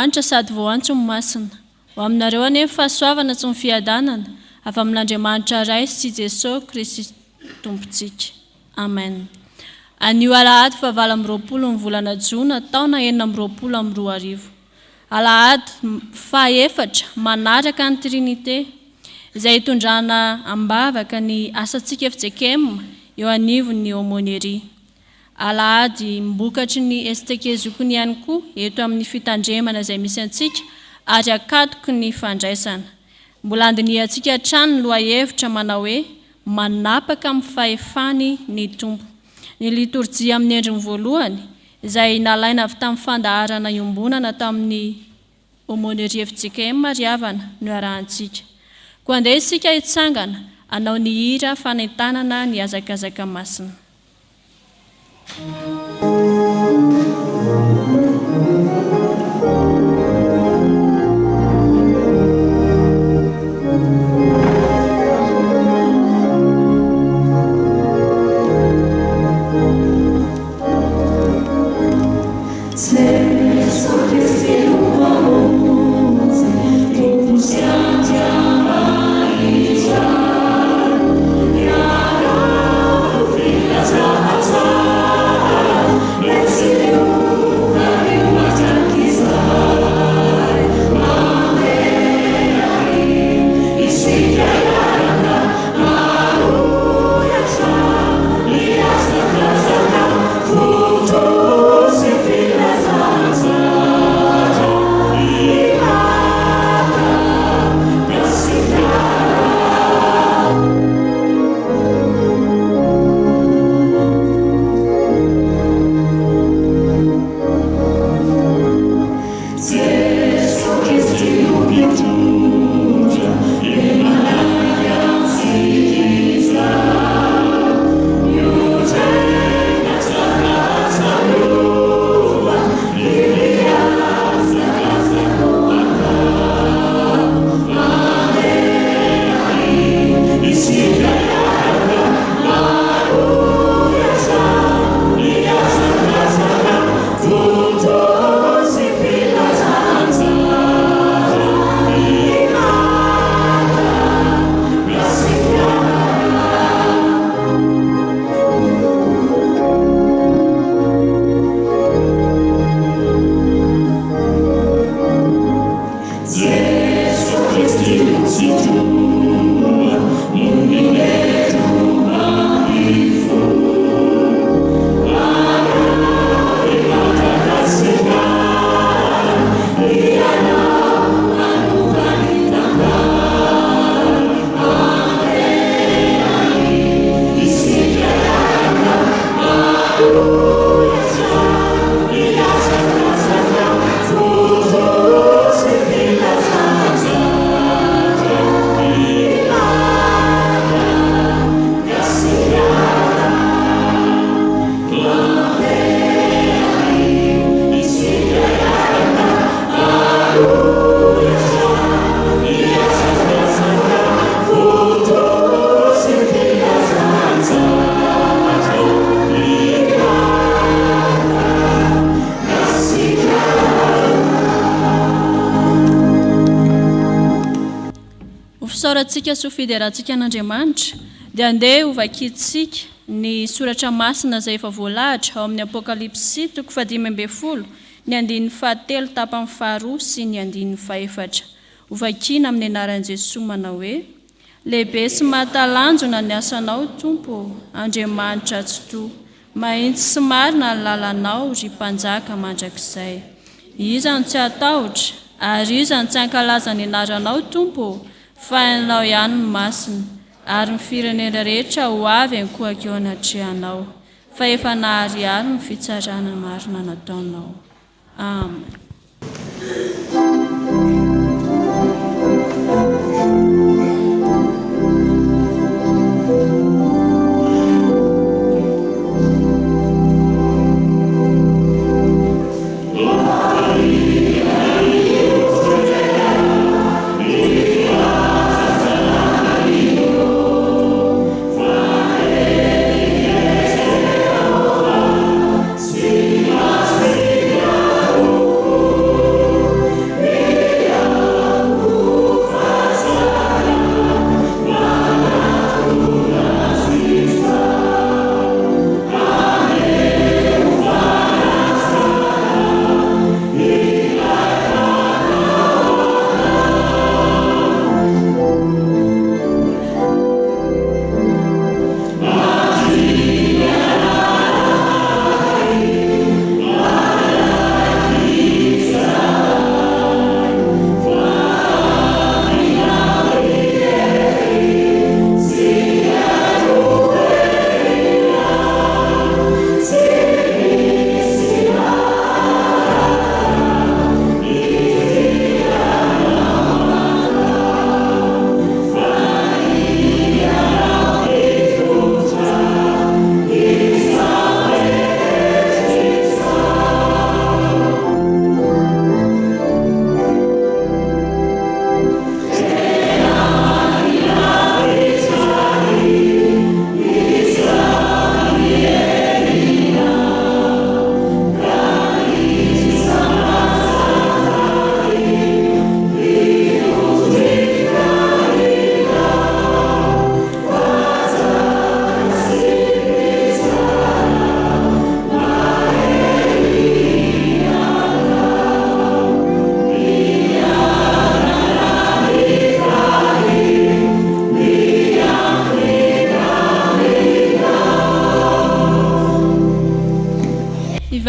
Andriamanitra sady voantso ny masina. Ho aminareo anie ny fahasoavana sy ny fiadanana avy amin'Andriamanitra Ray sy Jesoa Kristy Tompontsika. Amen. Anio alahady fahavalo amby roapolo ny volana jona taona 2026. Alahady fahaefatra manaraka ny Trinite, izay hitondrana am-bavaka ny asantsika fjkm eo anivon'ny Aumônerie. Alahady mbokatry ny STK-zokiny ihany koa eto amin'ny fitandremana izay misy antsika ary akatoky ny fandraisana. Mbola handinihantsika hatrany ny lohahevitra manao hoe Manapaka amin'ny fahefany ny Tompo. Ny litorjia amin'ny endriny voalohany, izay nalaina avy tamin'ny fandaharana iombonana tamin'ny Aumônerie fjkm ry havana no iarahantsika. Koa andeha isika hitsangana hanao ny hira fanentanana ny hazakazaka masina. Ho fisaorantsika sy ho fiderantsika an'Andriamanitra, dia andeha hovakintsika ny soratra masina izay efa voalahatra ao amin'ny Apokalypsy toko fahadimy ambin'ny folo, ny andininy fahatelo tapany faharoa sy ny andininy fahefatra. Hovakiana amin'ny anaran'i Jesoa manao hoe, Lehibe sy mahatalanjona ny asanao, Tompo ô, Andriamanitra Tsitoha. Mahitsy sy marina ny lalanao, ry Mpanjaka mandrakizay. Iza no tsy hatahotra, ary iza no tsy hankalaza ny anaranao, Tompo ô? Fa Ianao ihany no masina, ary ny firenena rehetra ho avy ankohaka eo anatrehanao, fa efa naharihary ny fitsarana marina nataonao. Amen.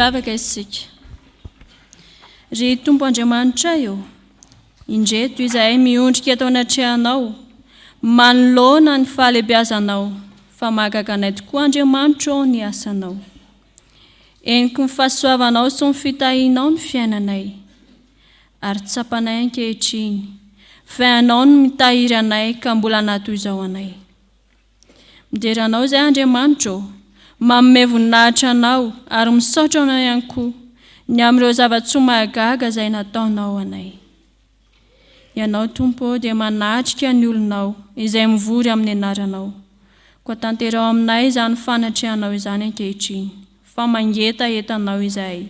Hivavaka isika. Ry Tompo Andriamanitray ô, indreto izahay miondrika eto anatrehanao, manoloana ny fahalehibiazanao, fa mahagaga anay tokoa Andriamanitra ô ny asanao. Heniky ny fahasoavanao sy ny fitahianao ny fiainanay, ary tsapanay ankehitriny fa Ianao no mitahiry anay ka mbola natoy izao anay. Midera Anao izahay Andriamanitra ô, manome voninahitra Anao ary misaotra Anao ihany koa ny amin'ireo zava-tsoa mahagaga izay nataonao anay. Ianao Tompo ô dia manatrika ny olonao izay mivory amin'ny anaranao. Koa tanteraho aminay izany fanatrehanao izany ankehitriny, fa mangetaheta Anao izahay,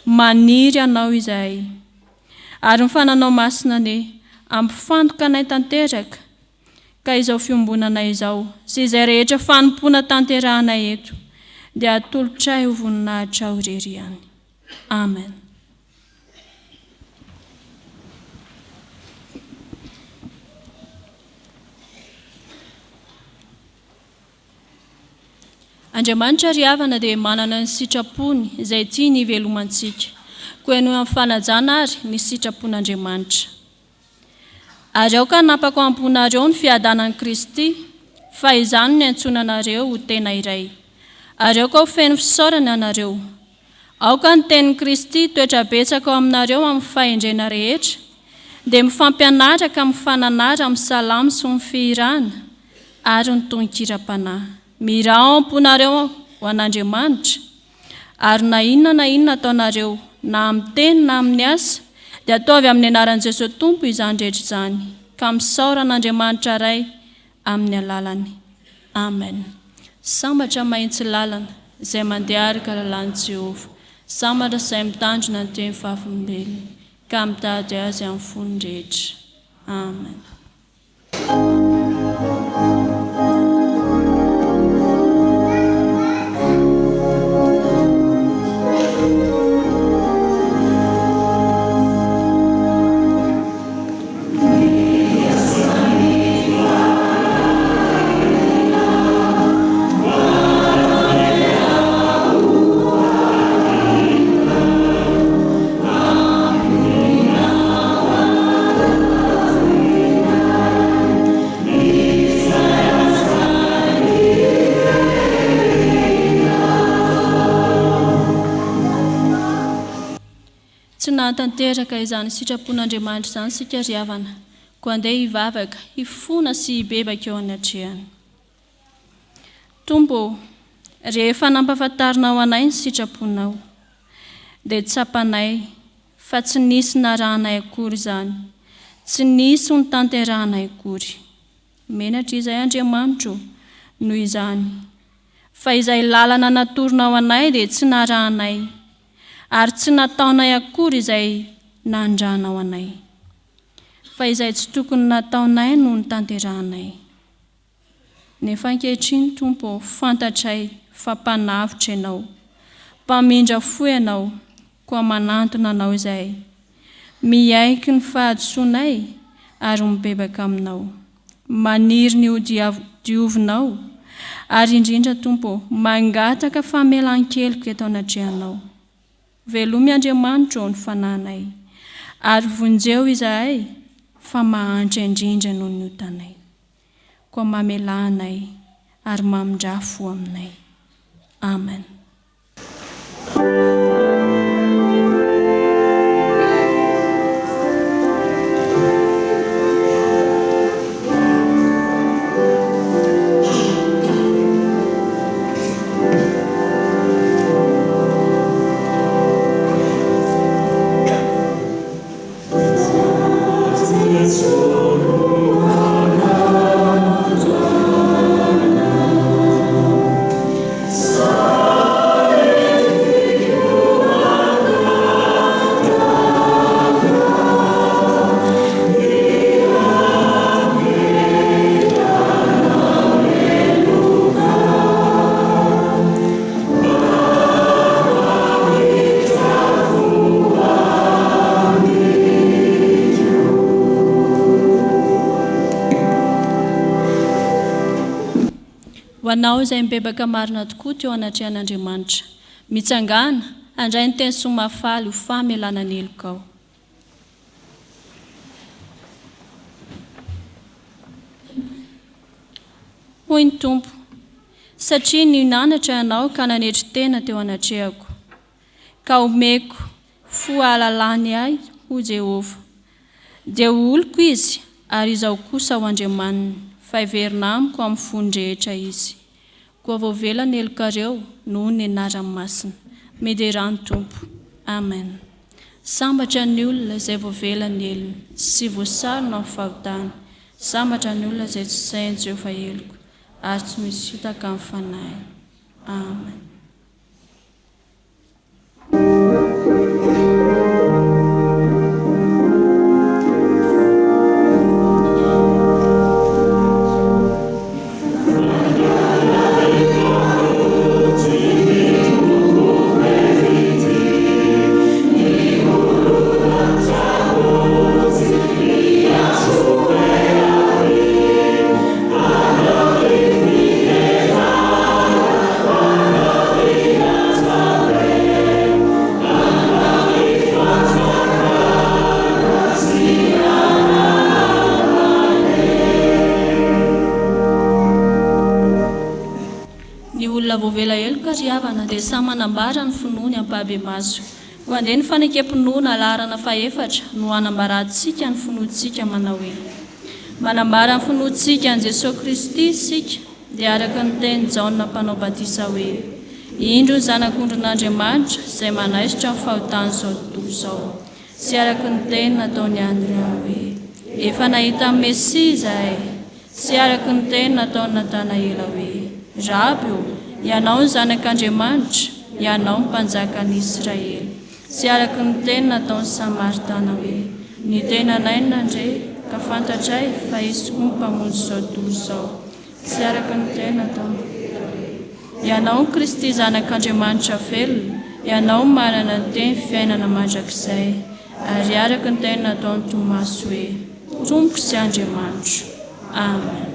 maniry Anao izahay. Ary ny Fananao Masina anie hampifantoka anay tanteraka Ka izao fiombonana izao, sy izay rehetra fanompoana tanterahanay eto, dia atolotray ho voninahitrao irery ihany. Amen. Andriamanitra ry havana dia manana ny sitrapony izay tiany hivelomantsika. Koa henoy amin'ny fanajana ary ny sitrapon'Andriamanitra. Ary aoka hanapako am-ponareo ny fiadanan'i Kristy, fa izany no niantsoana anareo ho tena iray. Ary aoka ho feno fisaorana ianareo. Aoka ny tenin'i Kristy hitoetra betsaka ao aminareo amin'ny fahendrena rehetra, dia mifampianara ka mifananara amin'ny salamo sy ny fihirana ary ny tononkiram-panahy. Mihirà ao am-ponareo ho an'Andriamanitra. Ary na inona na inona ataonareo, na amin'ny teny na amin'ny asa, dia ataovy amin'ny anaran'i Jesoa Tompo izany rehetra izany, ka misaora an'Andriamanitra Ray amin'ny alalany. Amen. Sambatra mahitsy lalana, izay mandeha araka lalàn'i Jehovah. Sambatra izay mitandrina ny teny vavolombelony, ka mitady azy amin'ny fony rehetra. Amen. Tsy nahatanteraka izany sitrapon'Andriamanitra izany isika ry havana, koa andeha hivavaka, hifona sy hibebaka eo anatrehany. Tompo ô, rehefa nampahafantarinao anay ny sitraponao, dia tsapanay fa tsy nisy narahanay akory izany, tsy nisy notanterahanay akory. Menatra izahay Andriamanitra ô, noho izany, fa izay lalana natoronao anay dia tsy narahanay, ary tsy nataonay akory izay nandranao anay. Fa izay tsy tokony nataonay no notanterahanay. Nefa ankehitriny, Tompo ô, fantatray fa Mpanavotra Ianao, Mpamindra fo Ianao, koa manantona Anao izahay. Miaiky ny fahadisoanay ary mibebaka Aminao. Maniry ny ho diovinao, ary indrindra, Tompo ô, mangataka famelan-keloka eto anatrehanao. Velomy Andriamanitra ô ny fanahinay, ary vonjeo izahay fa mahantra indrindra noho ny otanay. Koa mamelà anay ary mamindrà fo aminay. Amen. Ho anao izay mibebaka marina tokoa teo anatrehan'Andriamanitra. Mitsangàna. handray ny teny soa mahafaly ho famelana ny helokao. Hoy ny Tompo, Satria nianatra ianao ka nanetry tena teo anatrehako, ka omeko fo hahalalany ahy, hoy Jehovah, dia ho oloko izy, ary Izaho kosa ho Andriamaniny, fa hiverina amiko amin'ny fony rehetra izy. Koa voavela ny helokareo noho ny anarany masina. Miderà ny Tompo. Amen. Sambatra ny olona izay voavela ny helony sy voasarona amin'ny fahotany. Sambatra ny olona izay tsy sain'i Jehovah heloka ary tsy misy fitaka amin'ny fanahiny. Amen. Ny olona voavela heloka ry havana dia samy manambara ny finoany ampahibemaso. Koa andeha ny fanekem-pinoana laharana fahefatra no hanambarantsika ny finoantsika manao hoe, Manambara ny finoantsika an'i Jesoa Kristy isika dia araka ny tenin'i Jaona Mpanao Batisa hoe, Indro ny Zanak'ondrin'Andriamanitra izay manaisotra ny fahotan'izao tontolo izao, sy araka ny teny nataon'i Andrea hoe, Efa nahita ny Mesia izahay, sy araka ny teny nataon'i Natanaela hoe, Raby ô, Ianao no Zanak'Andriamanitra, Ianao no Mpanjakan'i Israely, sy araka ny teny nataon'ny Samaritana hoe, Ny tenanay no nandre, ka fantatray fa Izy tokoa no Mpamonjy izao tontolo izao, sy araka ny teny nataon'i Petera hoe, Ianao no Kristy Zanak'Andriamanitra velona, Ianao no manana ny teny fiainana mandrakizay, ary araka ny teny nataon'i Tomasy hoe, Tompoko sy Andriamanitro. Amen.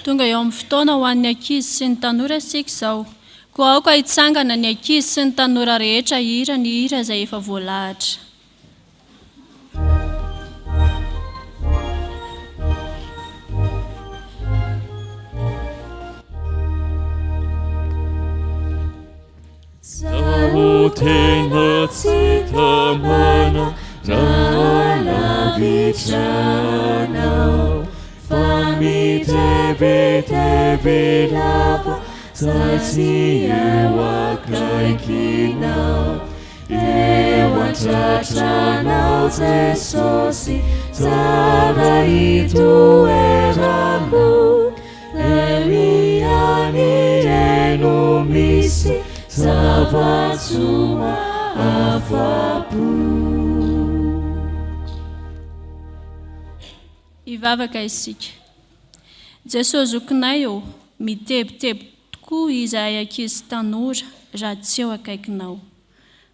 Tonga eo amin'ny fotoana ho an'ny ankizy sy ny tanora isika izao. Koa aoka hitsangana ny ankizy sy ny tanora rehetra hihira ny hira izay efa voalahatra. Zaho tena tsy tamana raha lavitra anao fa. mitebiteby lava zay tsy eo akaikinao. Eo an-tratranao Jesosy, tsara itoerako. Eo ihany re no misy zava-tsoa afa-po. Hivavaka isika. Jesoa zokinay ô, mitebiteby tokoa izahay ankizy tanora raha tsy eo akaikinao.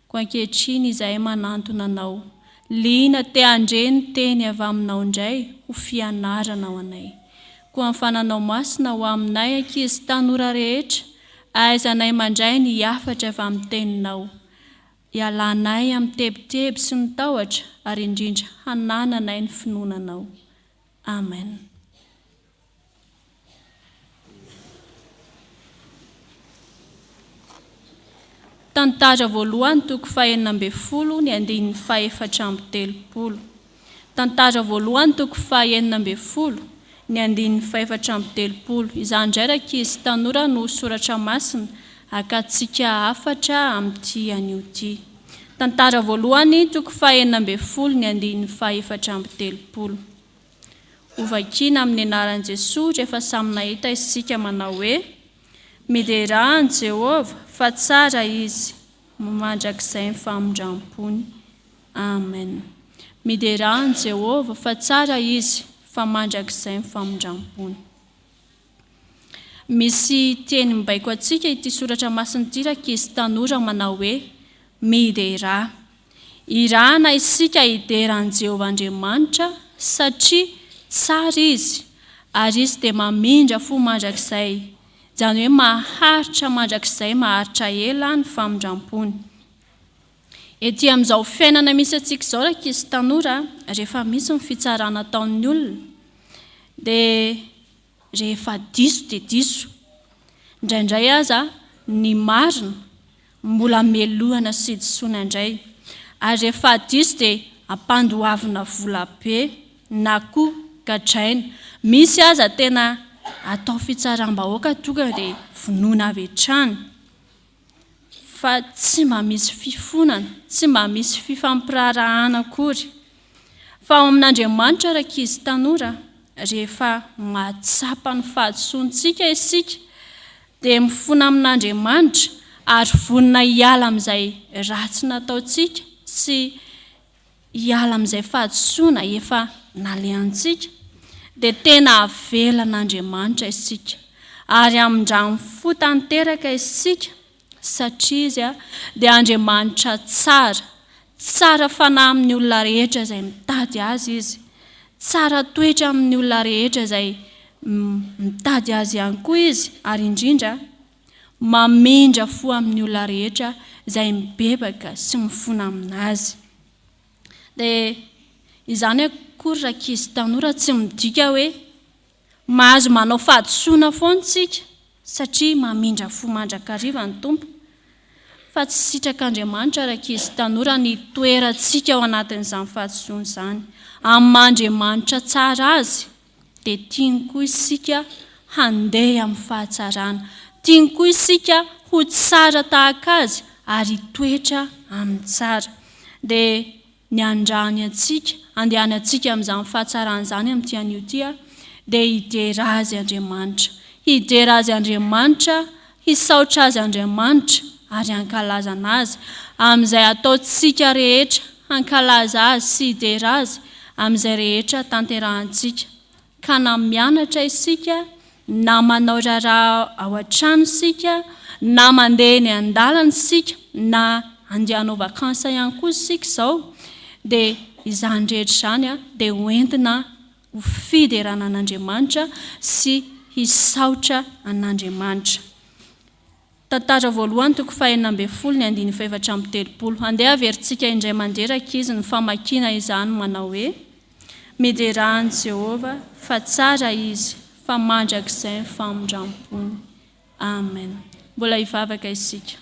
Koa ankehitriny izahay manantona Anao, liana te handre ny teny avy Aminao indray ho fianarana ho anay. Koa ny Fananao Masina ho aminay ankizy tanora rehetra, ahaizanay mandray ny hafatra avy amin'ny Teninao. Ialanay amin'ny tebiteby sy ny tahotra ary indrindra hanananay ny finoana Anao. Amen. Tantara voalohany toko fahenina ambin'ny folo ny andininy faha-34. Tantara voalohany toko faha-16 ny andininy faha-34. Izany indray rankizy tanora no soratra masina hakantsika hafatra amin'ity anio ity. Tantara voalohany toko faha-16 ny andininy faha-34. Hovakiana amin'ny anaran'i Jesoa rehefa samy nahita isika manao hoe, Miderà an'i Jehovah, fa tsara Izy, mandrakizay ny famindram-pony. Amen. Miderà an'i Jehovah, fa tsara Izy, fa mandrakizay ny famindram-pony. Misy teny mibaiko antsika ity soratra masina ity rankizy tanora manao hoe, Miderà. Irahana isika hidera an'i Jehovah Andriamanitra satria tsara Izy, ary Izy dia mamindra fo mandrakizay, izany hoe maharitra mandrakizay maharitra ela ny famindram-pony. Ety amin'izao fiainana misy antsika izao rankizy tanora, rehefa misy ny fitsarana ataon'ny olona, dia rehefa diso dia diso. Indraindray aza ny marina mbola melohana sy disoina indray. Ary rehefa diso dia ampandoavina vola be na koa gadraina. Misy aza tena atao fitsaram-bahoaka tonga dia vonoina avy hatrany. Fa tsy mba misy fifonana, tsy mba misy fifampiraharahana akory. Fa ao amin'Andriamanitra rankizy tanora, rehefa mahatsapa ny fahadisoantsika isika, dia mifona amin'Andriamanitra ary vonona hiala amin'izay ratsy nataontsika sy hiala amin'izay fahadisoana efa nalehantsika, dia tena avelan'Andriamanitra isika, ary hamindrany fo tanteraka isika, satria Izy dia Andriamanitra tsara, tsara fanahy amin'ny olona rehetra izay mitady Azy Izy, tsara toetra amin'ny olona rehetra izay mitady Azy ihany koa Izy, ary indrindra, mamindra fo amin'ny olona rehetra izay mibebaka sy mifona aminazy. Dia izany akory rankizy tanora tsy midika hoe mahazo manao fahadisoana foana isika satria mamindra fo mandrakariva ny Tompo. Fa tsy sitrak'Andriamanitra rankizy tanora ny hitoerantsika ao anatin'izany fahadisoana izany. Amin'ny maha Andriamanitra tsara Azy dia tiany koa isika handeha amin'ny fahatsarana. Tiany koa isika ho tsara tahaka Azy ary hitoetra amin'ny tsara. Dia ny handrany antsika, handehanantsika amin'izany fahatsarana izany amin'ity anio ity, dia hidera Azy Andriamanitra. Hidera Azy Andriamanitra, hisaotra Azy Andriamanitra ary hankalazana Azy amin'izay ataontsika rehetra, hankalaza Azy sy hidera Azy amin'izay rehetra tanterahantsika. Ka na mianatra isika, na manao raharaha ao an-trano isika, na mandeha eny an-dalana isika, na handeha hanao vacances ihany koa isika izao, dia izany rehetra izany dia ho entina ho fiderana an'Andriamanitra sy hisaotra an'Andriamanitra. Tantara voalohany toko faha-16 ny andininy faha-34. Andeha haverintsika indray mandeha rankizy ny famakiana izany manao hoe, Miderà an'i Jehovah, fa tsara Izy, fa mandrakizay ny famindram-pony. Amen. Mbola hivavaka isika.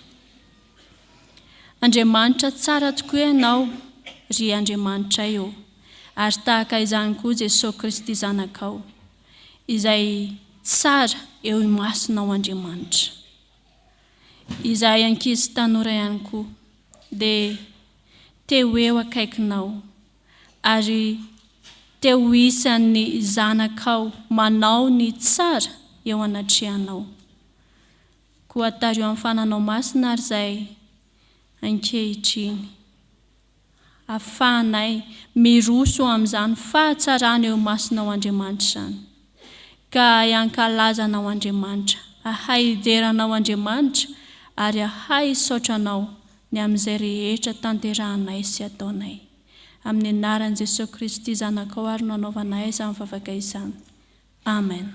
Andriamanitra tsara tokoa Ianao, ry Andriamanitray ô, ary tahaka izany koa Jesoa Kristy Zanakao. izay tsara eo imasonao Andriamanitra. Izahay ankizy tanora ihany koa dia te ho eo akaikinao ary te ho isan'ny zanakao manao ny tsara eo anatrehanao. Koa tariho amin'ny fananao masina ary izay ankehitriny. Afahanay miroso amin'izany fahatsarana eo imasonao Andriamanitra izany. Ka ahay hankalaza Anao Andriamanitra, ahay hidera Anao Andriamanitra ary ahay hisaotra Anao ny amin'izay rehetra tanterahanay sy ataonay. Amin'ny anaran'i Jesoa Kristy Zanakao ary no anaovanay izany vavaka izany. Amen.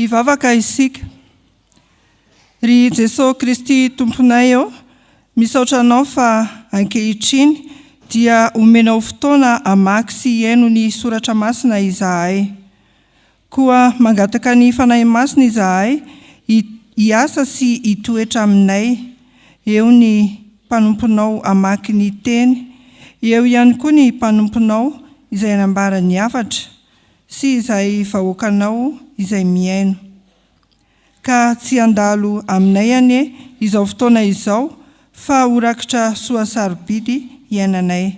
Hivavaka isika. Ry Jesoa Kristy Tomponay ô, misaotra Anao fa ankehitriny dia omenao fotoana hamaky sy hihaino ny Soratra Masina izahay. Koa mangataka ny Fanahy Masina izahay hiasa sy hitoetra aminay. Eo ny mpanomponao hamaky ny Teny. Eo ihany koa ny mpanomponao izay hanambara ny hafatra sy izay vahoakanao izay mihaino. Ka tsy handalo aminay anie izao fotoana izao fa ho rakitra soa sarobidy hiainanay.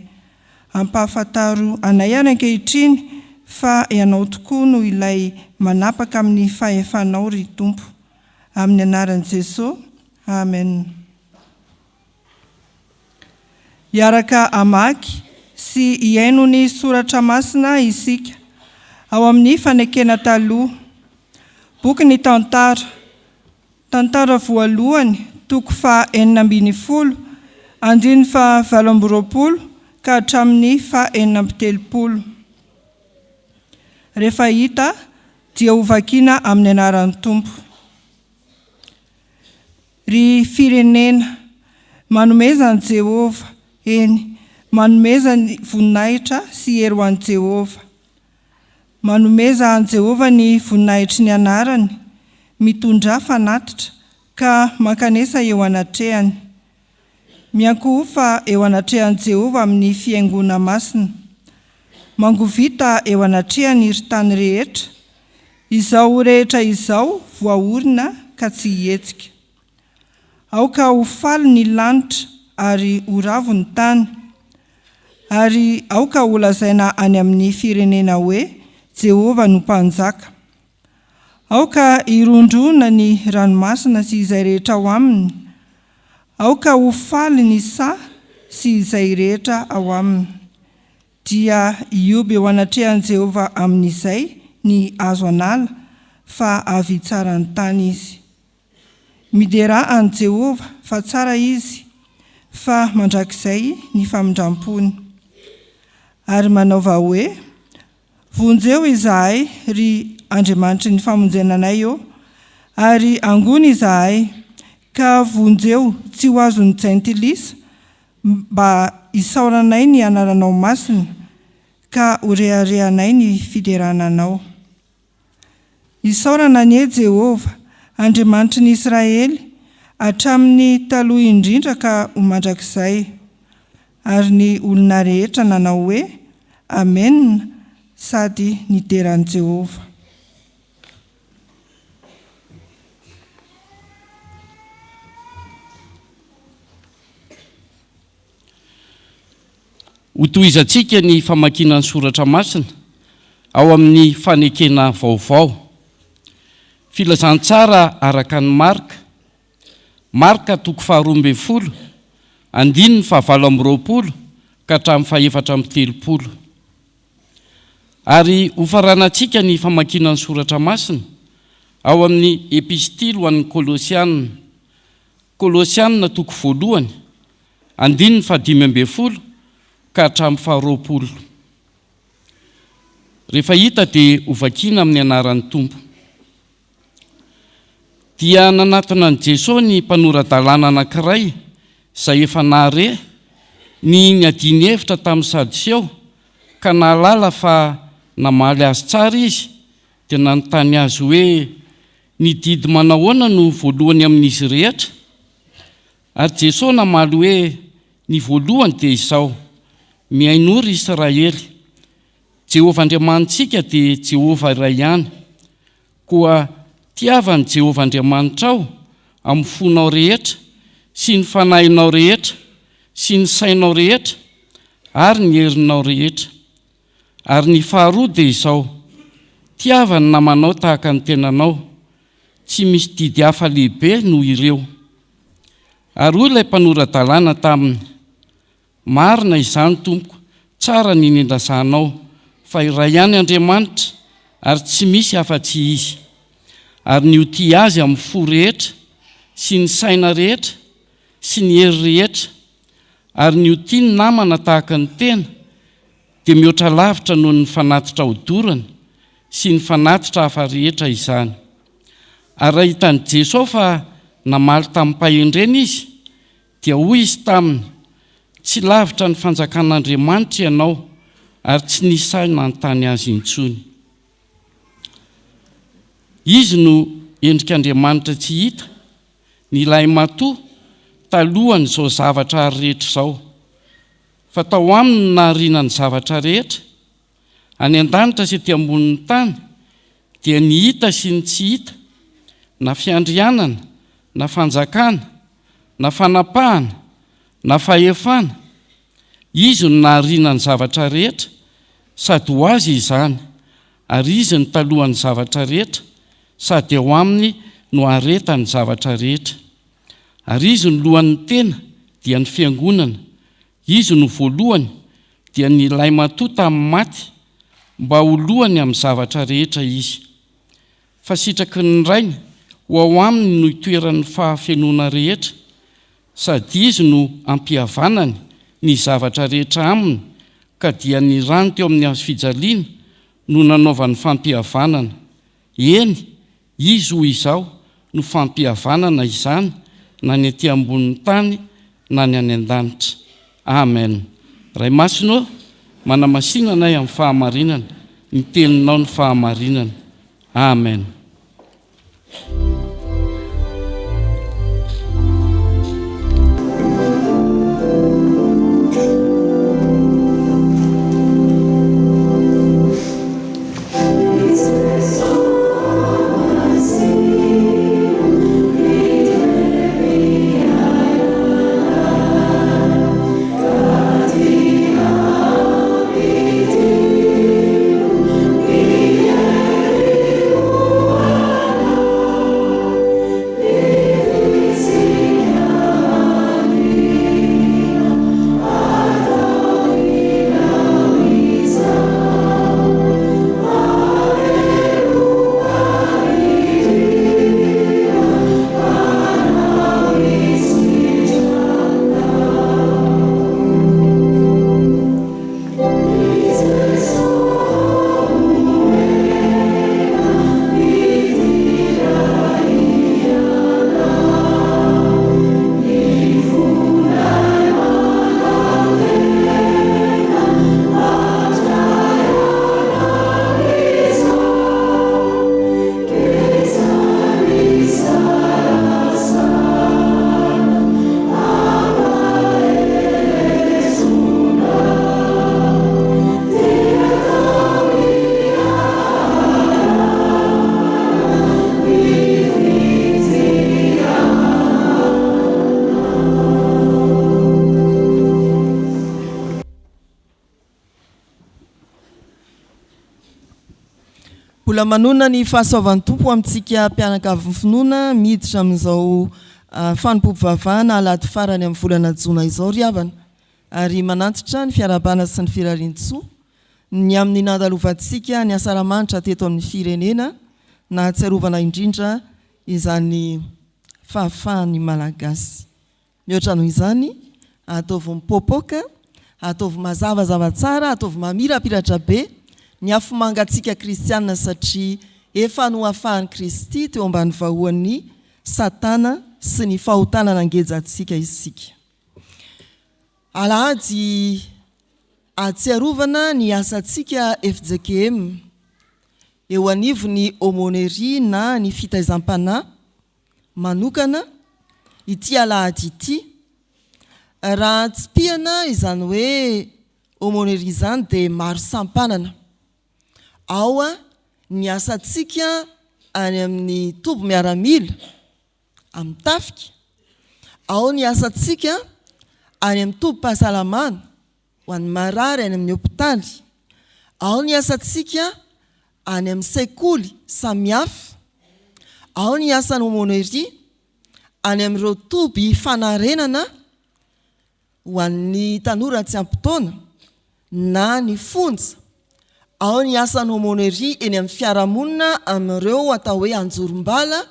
Ampahafantaro anay ary ankehitriny fa Ianao tokoa no ilay manapaka amin'ny fahefanao ry Tompo. Amin'ny anaran'i Jeso. Amen. Hiaraka hamaky sy hihaino ny soratra masina isika ao amin'ny Fanekena Taloha. Boky ny Tantara, Tantara voalohany, toko faha 16, andininy faha 28 ka hatramin'ny faha 36. Rehefa hita dia hovakiana amin'ny anaran'ny Tompo. Ry firenena, manomeza an'i Jehovah, eny, manomeza ny voninahitra sy hery ho an'i Jehovah. Manomeza an'i Jehovah ny voninahitry ny anarany, mitondrà fanatitra, ka mankanesa eo anatrehany. Miankohofa eo anatrehan'i Jehovah amin'ny fihaingoana masina. Mangovita eo anatrehany ry tany rehetra, Izao rehetra izao voaorina ka tsy hihetsika. Aoka ho faly ny lanitra ary ho ravo ny tany, ary aoka holazaina any amin'ny firenena hoe, Jehovah no Mpanjaka. Aoka hirondrona ny ranomasina sy izay rehetra ao aminy, aoka ho faly ny saha sy izay rehetra ao aminy. Dia hihoby eo anatrehan'i Jehovah amin'izay ny hazo an'ala, fa avy hitsara ny tany izy. Miderà an'i Jehovah, fa tsara izy, fa mandrakizay ny famindram-pony. Ary manaova hoe, Vonjeo izahay, ry Andriamanitry ny famonjena anay ô! Ary angony izahay, ka vonjeo tsy ho azon'ny jentilisa, mba hisaoranay ny anaranao masina, ka ho reharehanay ny fiderana anao. Isaorana anie Jehovah, Andriamanitry ny Israely, hatramin'ny taloha indrindra ka ho mandrakizay. Ary ny olona rehetra nanao hoe, Amena, sady nidera an'i Jehovah. Hotohizantsika ny famakiana ny Soratra Masina ao amin'ny Fanekena Vaovao. Filazantsara araka an'i Marka, Marka toko faharoa ambin'ny folo, andininy fahavalo amby roapolo ka hatramin'ny fahefatra amby telopolo. Ary hofaranantsika ny famakiana ny Soratra Masina ao amin'ny Epistily ho an'ny Kolosiana, Kolosiana toko voalohany, andininy fahadimy ambin'ny folo ka hatramin'ny faharoapolo. Rehefa hita dia hovakiana amin'ny anaran'ny Tompo. Dia nanatona an'i Jesoa ny mpanora-dalàna anankiray izay efa nahare ny niadiany hevitra tamin'ny Sadoseo ka nahalala fa namaly azy tsara izy, dia nanontany azy hoe, Ny didy manahoana no voalohany amin'izy rehetra? Ary Jesoa namaly hoe, Ny voalohany dia izao, Mihainoa ry Israely, Jehovah Andriamanitsika dia Jehovah iray ihany. Koa tiava an'i Jehovah Andriamanitrao amin'ny fonao rehetra sy ny fanahinao rehetra sy ny sainao rehetra ary ny herinao rehetra. Ary ny faharoa dia izao, Tiava ny namanao tahaka ny tenanao. Tsy misy didy hafa lehibe noho ireo. Ary hoy ilay mpanora-dalàna taminy, Marina izany, Tompoko, tsara ny nilazanao, fa iray ihany Andriamanitra, ary tsy misy afa-tsy Izy. Ary ny ho tia Azy amin'ny fo rehetra, sy ny saina rehetra, sy ny hery rehetra, ary ny ho tia ny namana tahaka ny tena, dia mihoatra lavitra noho ny fanatitra hodorana sy ny fanatitra hafa rehetra izany. Ary raha hitan'i Jesoa fa namaly tamim-pahendrena izy, dia hoy izy taminy, Tsy lavitra ny fanjakan'Andriamanitra ianao, ary tsy nisy sahy nanontany azy intsony. Izy no endrik'Andriamanitra tsy hita, ny lahimatoa talohan'izao zavatra ary rehetra izao. Fa tao aminy no nahariana ny zavatra rehetra, any an-danitra sy ety ambonin'ny tany, dia ny hita sy ny tsy hita, na fiandrianana, na fanjakana, na fanapahana, na fahefana. Izy no nahariana ny zavatra rehetra, sady ho Azy izany, ary Izy no talohan'ny zavatra rehetra, sady ao Aminy no aharetan'ny zavatra rehetra. Ary Izy no lohan'ny tena, dia ny Fiangonana. Izy no voalohany, dia ny lahimatoa tamin'ny maty, mba ho lohany amin'ny zavatra rehetra Izy. Fa sitraky ny Rainy ho ao Aminy no itoeran'ny fahafenoana rehetra, sady Izy no ampihavanany ny zavatra rehetra Aminy, ka dia ny rany teo amin'ny hazofijaliana no nanaovany fampihavanana. Eny, Izy hoy izaho no fampihavanana izany na ny aty ambonin'ny tany na ny any an-danitra. Amen. Ray Masina ô, manamasina anay amin'ny fahamarinana, ny teninao ny fahamarinana. Amen. Mbola manonona ny fahasoavan'ny Tompo amintsika mpianakavin'ny finoana miditra amin'izao fanompoam-pivavahana alahady farany amin'ny volana jona izao ry havana ary manantitra ny fiarahabana sy ny firarian-tsoa ny amin'ny nandalovantsika ny asaramanitra teto amin'ny firenena nahatsiarovana indrindra izany fahafahan'ny Malagasy. Mihoatra noho izany, ataovy mipoapoaka, ataovy mazavazava tsara, ataovy mamirapiratra be ny afomangantsika kristiana satria efa nohafahan'i Kristy teo ambany vahoan'i Satana sy ny fahotana nangeja antsika isika. Alahady ahatsiarovana ny asantsika fjkm eo anivon'ny Aumônerie na ny fitaizam-panahy manokana ity alahady ity. Raha tsipihana izany hoe aumônerie izany dia maro sampanana. Ao ny asantsika any amin'ny toby miaramila, amin'ny tafika. Ao ny asantsika any amin'ny tobim-pahasalamana, ho an'ny marary any amin'ny hopitaly. Ao ny asantsika any amin'ny sekoly samihafa. Ao ny asan'ny aumônerie any amin'ireo toby fanarenana ho an'ny tanora tsy ampy taona na ny fonja. Ao ny asan'ny aumônerie eny amin'ny fiarahamonina amin'ireo atao hoe anjorom-bala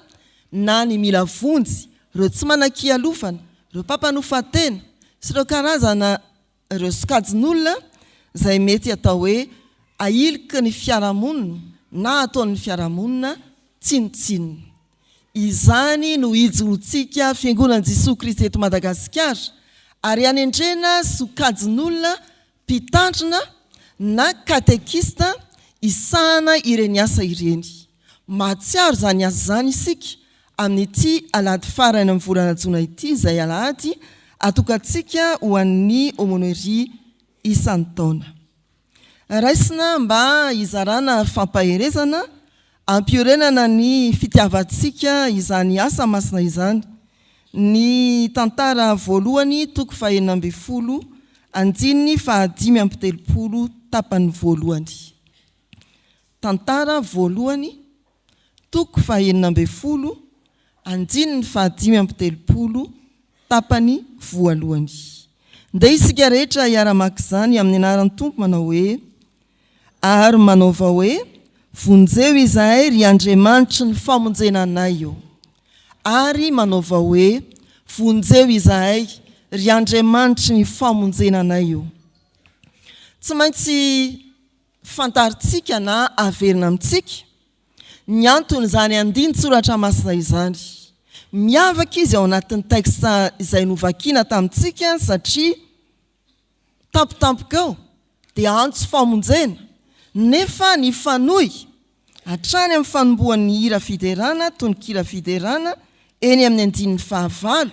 na ny mila vonjy, ireo tsy manan-kialofana, ireo mpampanofa tena sy ireo karazana ireo sokajin'olona izay mety atao hoe ahiliky ny fiarahamonina na ataon'ny fiarahamonina tsinontsinona. Izany no ijoroantsika Fiangonan'i Jesoa Kristy eto Madagasikara ary hanendrena sokajin'olona mpitandrina na katekista hisahana ireny asa ireny. Mahatsiaro izany asa izany isika amin'ity alahady farany amin'ny volana jona ity izay alahady atokantsika ho an'ny aumônerie isan-taona. Raisina mba hizarana fampaherezana hampiorenana ny fitiavantsika izany asa masina izany ny tantara voalohany toko faha-16 andininy faha-35 tapany voalohany. Tantara voalohany toko faha-16 andininy faha-35 tapany voalohany. Ndeha isika rehetra hiara-maka izany amin'ny anaran'ny Tompo manao hoe, Ary manaova hoe, Vonjeo izahay, ry Andriamanitry ny famonjena anay ô! Ary manaova hoe, Vonjeo izahay, ry Andriamanitry ny famonjena anay ô! Tsy maintsy fantarintsika na averina amintsika ny anton'izany andinin-tsoratra masina izany. Miavaka izy ao anatin'ny texte izay novakiana tamintsika satria tampotampoka eo dia antso famonjena nefa nifanohy hatrany amin'ny fanombohan'ny hira fiderana, tononkira fiderana, eny amin'ny andininy fahavalo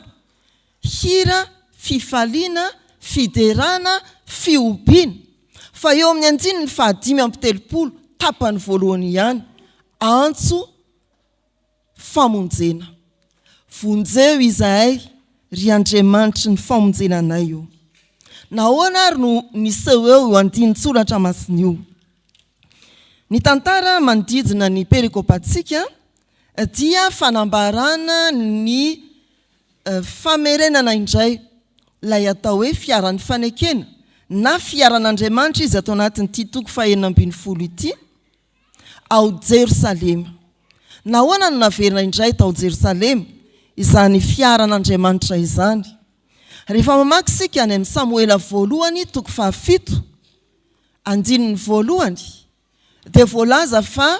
Hira, fifaliana, fiderana, fihobiana. Fa eo amin'ny andininy faha-35, tapany voalohany ihany, antso famonjena. Vonjeo izahay, ry Andriamanitry ny famonjena anay ô. Nahoana ary no niseho eo io andinin-tsoratra masina io? Ny tantara manodidina ny perikopantsika dia fanambarana ny famerenana indray ilay atao hoe fiaran'ny fanekena na fiaran'Andriamanitra izy ato anatin'ity toko fahenina ambin'ny folo ity, ao Jerosalema. Nahoana no naverina indray tao Jerosalema izany fiaran'Andriamanitra izany? Rehefa mamaky isika any amin'ny Samoela voalohany toko fahafito andininy voalohany dia voalaza fa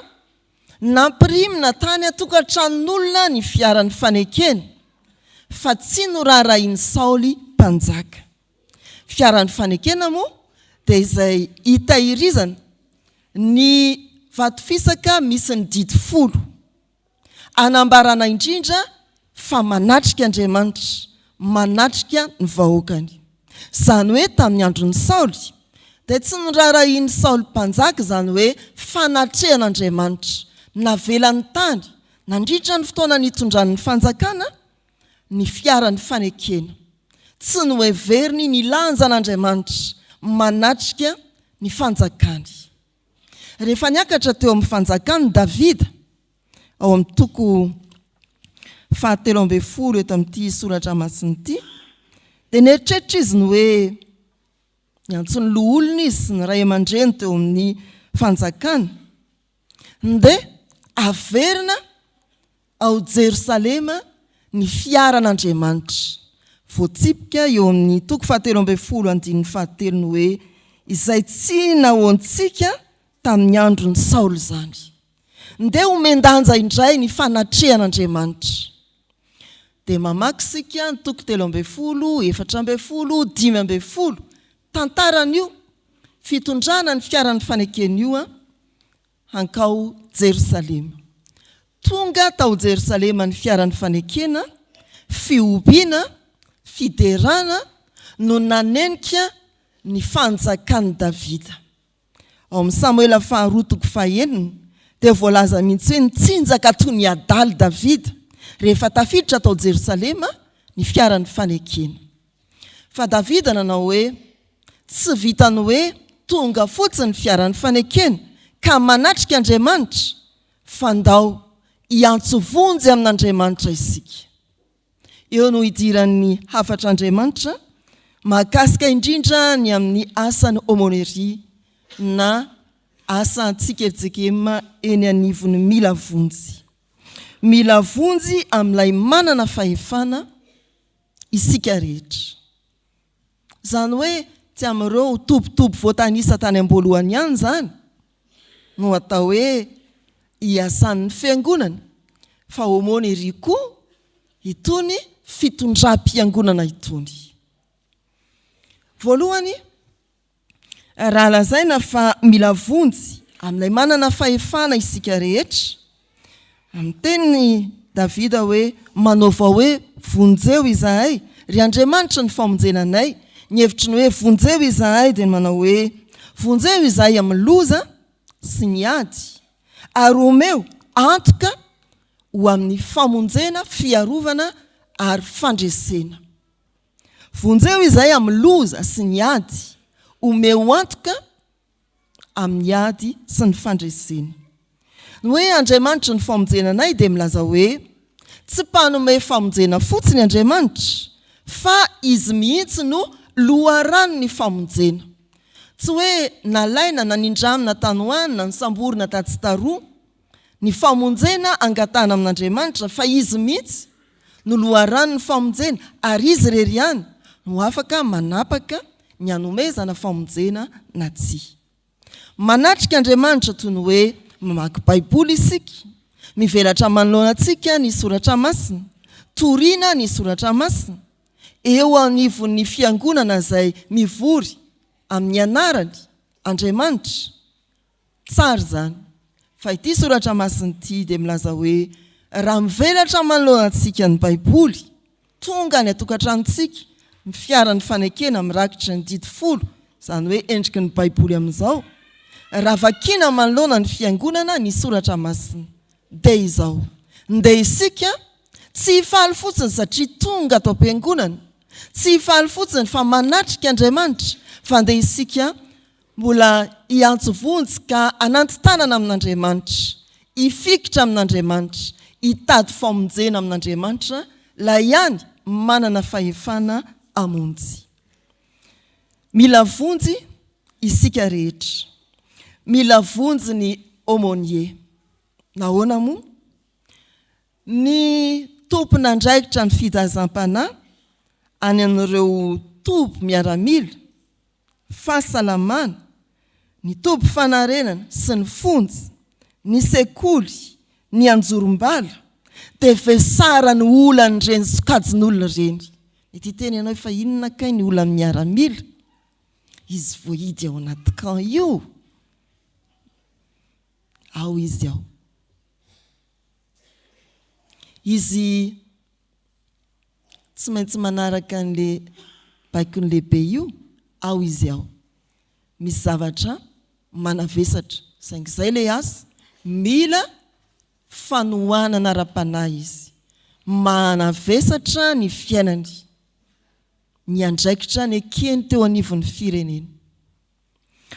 Nampirimina tany an-tokantranon'olona ny fiaran'ny fanekena, fa tsy noraharahian'i Saoly mpanjaka. Fiaran'ny fanekena moa dia izay itahirizana ny vato fisaka misy ny didy folo. Anambarana indrindra fa manatrika Andriamanitra, manatrika ny vahoakany. Izany hoe tamin'ny andron'i Saoly, dia tsy noraharahian'i Saoly mpanjaka izany hoe fanatrehan'Andriamanitra. Navelany tany, nandritra ny fotoana nitondrany ny fanjakana, ny fiaran'ny fanekena. Tsy noheveriny ny lanjan'Andriamanitra manatrika ny fanjakany. Rehefa niakatra teo amin'ny fanjakany Davida, ao amin'ny toko fahatelo ambin'ny folo eto amin'ity soratra masina ity, dia nieritreritra izy ny hoe niantso ny loholona izy sy ny ray aman-dreny teo amin'ny fanjakana. Ndeha averina ao Jerosalema ny fiaran'Andriamanitra. Voatsipika eo amin'ny toko fahatelo ambin'ny folo andininy fahatelo ny hoe izay tsy nahoantsika tamin'ny andron'i Saoly izany. Ndeha homen-danja indray ny fanatrehan'Andriamanitra. Dia mamaky isika ny toko 13, 14, 15, tantaran'io fitondrana ny fiaran'ny fanekena io hankao Jerosalema. Tonga tao Jerosalema ny fiaran'ny fanekena, fihobiana, fiderana no nanenika ny fanjakan'i Davida. Ao amin'ny Samoela faharoa toko fahenina dia voalaza mihitsy hoe nitsinjaka toy ny adala Davida rehefa tafiditra tao Jerosalema ny fiaran'ny fanekena. Fa Davida nanao hoe, Tsy vitan'ny hoe tonga fotsiny ny fiaran'ny fanekena ka manatrika Andriamanitra, fa ndao hiantso vonjy amin'Andriamanitra isika. Eo no idiran'ny hafatr'Andriamanitra mahakasika indrindra ny amin'ny asan'ny aumônerie na asantsika fjkm eny anivon'ny mila vonjy. Mila vonjy amin'ilay manana fahefana isika rehetra. Izany hoe tsy amin'ireo tobitoby voatanisa tany am-boalohany ihany izany no atao hoe iasan'ny Fiangonana fa aumônerie koa itony fitondram-piangonana itony. Voalohany, Raha lazaina fa mila vonjy amin'ilay manana fahefana isika rehetra, miteny i Davida hoe, Manaova hoe, Vonjeo izahay, ry Andriamanitry ny famonjena anay. Ny hevitry ny hoe vonjeo izahay dia ny manao hoe, Vonjeo izahay amin'ny loza sy ny ady, ary omeo antoka ho amin'ny famonjena, fiarovana ary fandresena. Vonjeo izahay amin'ny loza sy ny ady, omeo antoka amin'ny ady sy ny fandresena. Ny hoe Andriamanitry ny famonjena anay dia milaza hoe tsy mpanome famonjena fotsiny Andriamanitra fa Izy mihitsy no loharanon'ny famonjena. Tsy hoe nalaina na nindramina tany ho any na nosamborina tatsy taroa ny famonjena angatahana amin'Andriamanitra fa Izy mihitsy no loharanon'ny famonjena ary Izy irery ihany no afaka manapaka ny hanomezana famonjena na tsia. Manatrika Andriamanitra toy ny hoe mamaky Baiboly isika, mivelatra manoloana antsika ny Soratra Masina, torina ny Soratra Masina, eo anivon'ny fiangonana izay mivory amin'ny anarany, Andriamanitra. Tsara izany. Fa ity soratra masina ity dia milaza hoe raha mivelatra manoloana antsika ny Baiboly, tonga any an-tokantranontsika ny fiaran'ny fanekena mirakitra ny didy folo, izany hoe endriky ny Baiboly amin'izao, raha vakiana manoloana ny fiangonana ny soratra masina, dia izao, Ndeha isika tsy hifaly fotsiny satria tonga ato am-piangonana, tsy hifaly fotsiny fa manatrika Andriamanitra, fa ndeha isika Mbola hiantso vonjy ka hananti-tanana amin'Andriamanitra, hifikitra amin'Andriamanitra, hitady famonjena amin'Andriamanitra, ilay ihany manana fahefana hamonjy. Mila vonjy isika rehetra. Mila vonjy ny aumônier. Nahoana moa? Ny tompon'andraikitra ny fidazam-panahy any amin'ireo toby miaramila, fahasalamana, ny toby fanarenana sy ny fonja, ny sekoly, ny anjorom-bala, dia vesaran'ny olan'ireny sokajin'olona ireny. Mety hiteny ianao hoe fa inona kay ny olan'ny miaramila? Izy voahidy ao anaty camp io. Ao izy ao. Izy tsy maintsy manaraka an'le baikon'ny lehibe io, ao izy ao. Misy zavatra manavesatra, saingy izay le asa, mila fanohanana ara-panahy izy. Manavesatra ny fiainany, ny andraikitra nekeny teo anivon'ny firenena.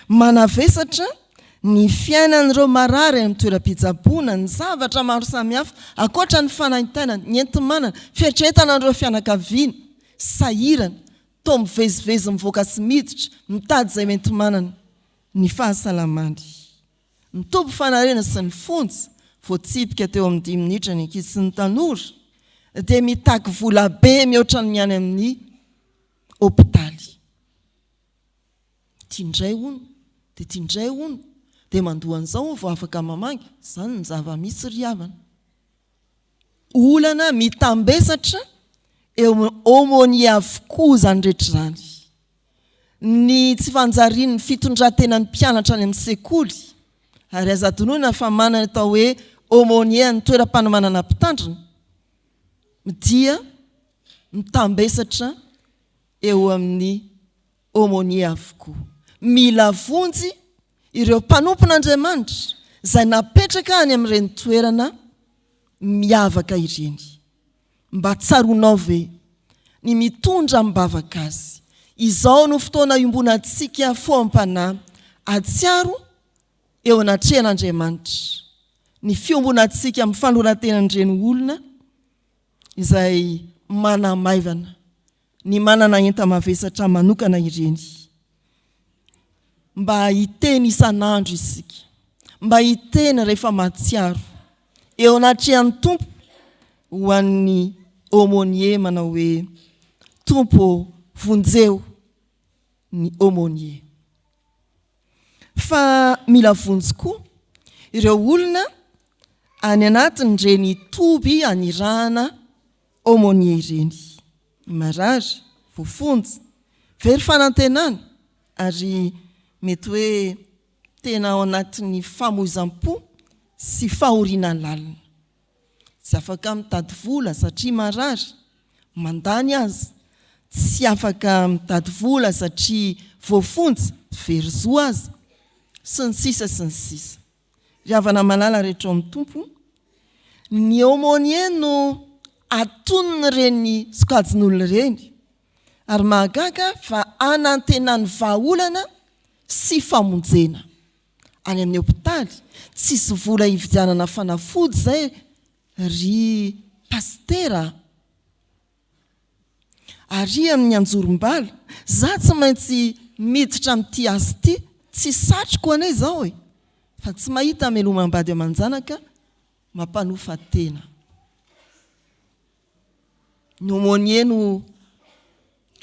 Manavesatra. Ny fiainan'ireo marary any amin'ny toeram-pitsaboana, ny zavatra maro samihafa ankoatra ny fanaintainana, ny enti-manana, fieritreretana an'ireo fianakaviana sahirana, toa mivezivezy mivoaka sy miditra, mitady izay enti-manana ny fahasalamany. Ny toby fanariana sy ny fonja, voatsipika teo amin'ny dimy minitra ny ankizy sy ny tanora, dia mitaky vola be mihoatra ny any amin'ny hopitaly. Ity indray hono, dia ity indray hono, dia mandoa an'izao hono vao afaka mamangy. Izany ny zava-misy ry havana. Olana mitambesatra eo amin'ny aumônier avokoa izany rehetra izany. Ny tsy fanjarian'ny fitondran-tenan'ny mpianatra any amin'ny sekoly, ary aza adinoina fa manana atao hoe aumônier an'ny toeram-panomanana mpitandrina, dia mitambesatra eo amin'ny aumônier avokoa. Mila vonjy ireo mpanompon'Andriamanitra izay napetraka any amin'ireny toerana miavaka ireny. Mba tsaroanao ve ny mitondra amim-bavaka azy? Izao no fotoana iombonantsika fo am-panahy hahatsiaro eo anatrehan'Andriamanitra ny fiombonantsika amin'ny fanoloran-tenan'ireny olona izay manamaivana ny manana enta-mavesatra manokana ireny. Mba hiteny isan'andro isika, mba hiteny rehefa mahatsiaro eo anatrehan'ny Tompo ho an'ny aumônier manao hoe, Tompo ô, vonjeo ny aumônier. Fa mila vonjy koa ireo olona any anatin'ireny toby anirahana aumônier ireny. Marary, voafonja, very fanantenana ary mety hoe tena ao anatin'ny famoizam-po sy fahoriana lalina. Tsy afaka mitady vola satria marary, mandany aza. Tsy afaka mitady vola satria voafonja, very zo aza, sy ny sisa sy ny sisa. Ry havana malala rehetra ao amin'ny Tompo, ny aumônier no atonin'ireny sokajin'olona ireny, ary mahagaga fa anantenany vahaolana sy famonjena. Any amin'ny hopitaly, tsisy vola hividianana fanafody izay ry pasitera a! Ary amin'ny anjorom-bala, za tsy maintsy miditra amin'ity asa ity, tsy satriko anie izao e! Fa tsy mahita hamelomam-bady aman-janaka mampanofa tena. Ny aumônier no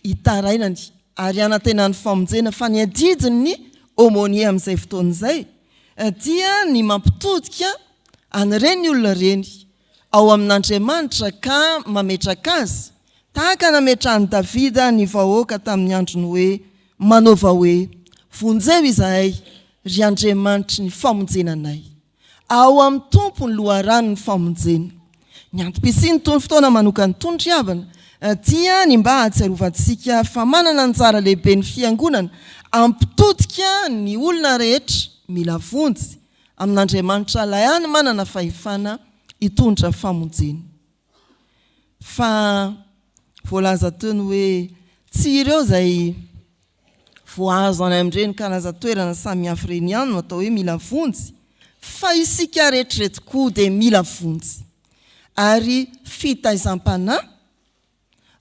itarainany ary anantenany famonjena fa ny adidin'ny aumônier amin'izay fotoana izay dia ny mampitodika an'ireny olona ireny ao amin'Andriamanitra ka mametraka azy tahaka nametrahan'i Davida ny vahoaka tamin'ny androny hoe, Manaova hoe, Vonjeo izahay, ry Andriamanitry ny famonjena anay. Ao amin'ny Tompo ny loharanon'ny famonjena. Ny antom-pisian'itony fotoana manokana itony ry havana dia ny mba hahatsiarovantsika fa manana anjara lehibe ny Fiangonana hampitodika ny olona rehetra mila vonjy amin'Andriamanitra ilay hany manana fahefana hitondra famonjena. Fa voalaza teo ny hoe tsy ireo izay voahazo any amin'ireny karazan-toerana samihafa ireny ihany no atao hoe mila vonjy fa isika rehetra ireto koa dia mila vonjy. Ary fitaizam-panahy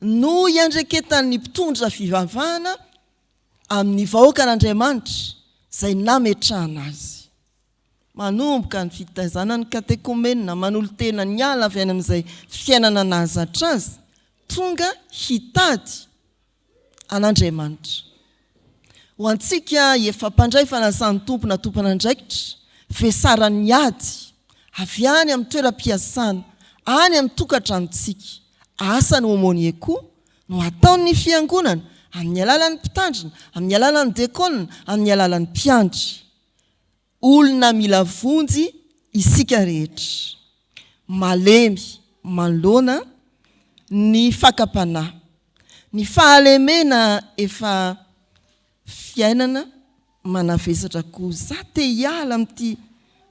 no iandreketan'ny mpitondra fivavahana amin'ny vahoakan'Andriamanitra izay nametrahana azy. Manomboka ny fitaizana ny katekomenina, manolo-tena niala avy any amin'izay fiainana nahazatra azy, tonga hitady an'Andriamanitra. Ho antsika efa mpandray fanasan'ny Tompo na tompon'andraikitra, vesaran'ny ady avy any amin'ny toeram-piasana, any amin'ny tokantranontsika, asa ny aumônier koa no ataon'ny Fiangonana amin'ny alalan'ny mpitandrina, amin'ny alalan'ny diakona, amin'ny alalan'ny mpiandry. Olona mila vonjy isika rehetra. Malemy manoloana ny fakam-panahy. Ny fahalemena efa fiainana manavesatra koa. Za te hiala amin'ity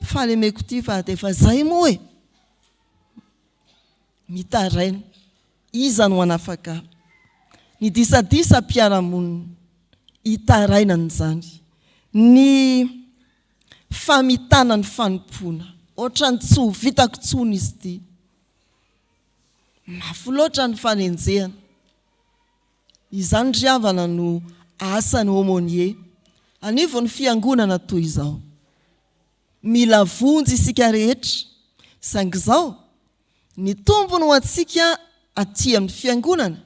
fahalemeko ity fa dia efa zay moa e! Mitaraina. Iza no hanafaka ahy? Ny disadisa mpiara-monina. Itarainana izany. Ny. Famitana ny fanompoana. Ohatran'ny tsy ho vitako intsony izy ity. Mafy loatra ny fanenjehana. Izany ry havana no asan'ny aumônier anivon'ny fiangonana toy izao. Mila vonjy isika rehetra, saingy izao, ny tombony ho antsika aty amin'ny fiangonana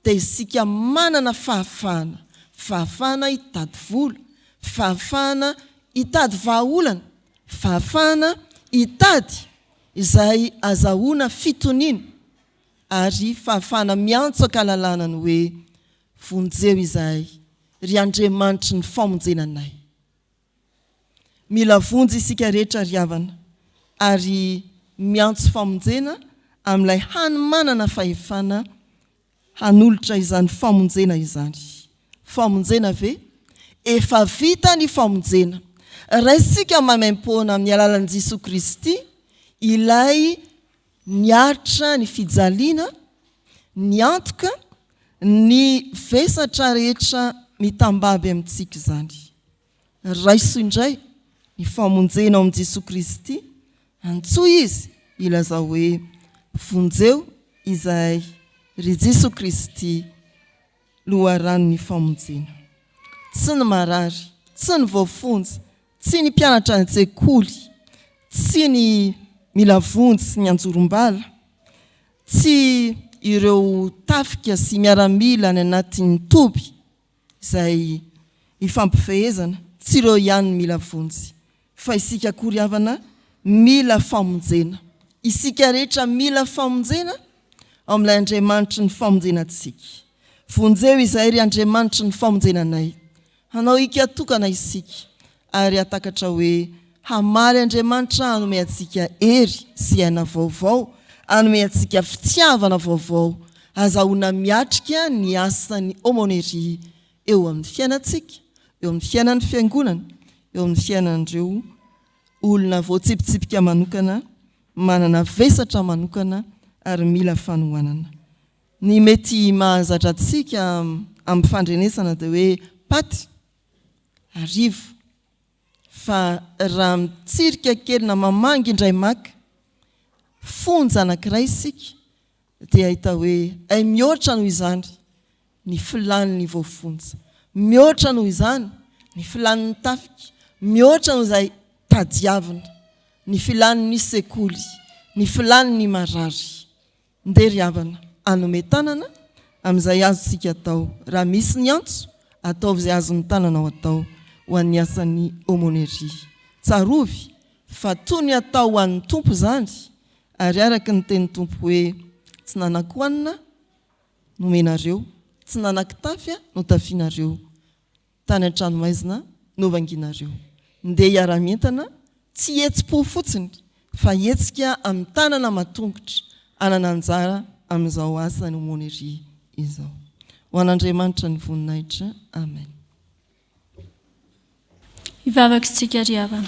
dia isika manana fahafahana, fahafahana hitady vola, fahafahana hitady vahaolana, fahafahana hitady izay azahoana fitoniana ary fahafahana miantso an-kalalahana ny hoe, Vonjeo izahay, ry Andriamanitry ny famonjena anay. Mila vonjy isika rehetra ry havana, ary miantso famonjena amin'ilay hany manana fahefana hanolotra izany famonjena izany. Famonjena ve? Efa vita ny famonjena. Raisintsika maimaimpoana amin'ny alalan'i Jesoa Kristy ilay niaritra ny fijaliana, niantoka ny vesatra rehetra mitambaby amintsika izany. Raiso indray ny famonjena ao amin'i Jesoa Kristy, antsoy Izy hilazao hoe, Vonjeo izahay, ry Jesoa Kristy, loharanon'ny famonjena. Tsy ny marary, tsy ny voafonja, tsy ny mpianatra any an-tsekoly, tsy ny mila vonjy sy ny anjorom-bala, tsy ireo tafika sy miaramila any anatin'ny toby izay ifampifehezana, tsy ireo ihany no mila vonjy, fa isika koa ry havana mila famonjena. Isika rehetra mila famonjena ao amin'ilay Andriamanitry ny famonjena antsika. Vonjeo izahay ry Andriamanitry ny famonjena anay. Hanao hika tokana isika ary hahatakatra hoe hamaly Andriamanitra hanome antsika hery sy aina vaovao, hanome antsika fitiavana vaovao hazahoana miatrika ny asan'ny aumônerie eo amin'ny fiainantsika, eo amin'ny fiainan'ny Fiangonana, eo amin'ny fiainan'ireo olona voatsipitsipika manokana, manana vesatra manokana ary mila fanohanana. Ny mety mahazatra antsika amin'ny fandrenesana dia hoe paty hariva fa raha mitsirika kely na mamangy indray maka fonja anankiray isika dia hahita hoe hay mihoatra noho izany ny filàn'ny voafonja, mihoatra noho izany ny filàn'ny tafika, mihoatra noho izay tadiavina ny filàn'ny sekoly, ny filàn'ny marary. Ndeha ry havana, hanome tanana amin'izay azontsika atao. Raha misy ny antso, ataovy izay azon'ny tananao atao ho an'ny asan'ny aumônerie. Tsarovy fa toy ny atao ho an'ny Tompo izany, ary araka ny tenin'ny Tompo hoe, Tsy nanan-kohanina nomenareo, tsy nanan-kitafy notafianareo. Tany an-tranomaizina novangianareo. Ndeha hiara-mientana, tsy hihetsi-po fotsiny, fa hihetsika amin'ny tanana aman-tongotra, hanana anjara amin'izao asan'ny aumônerie izao. Ho an'Andriamanitra ny voninahitra. Amen. Hivavaka isika ry havana.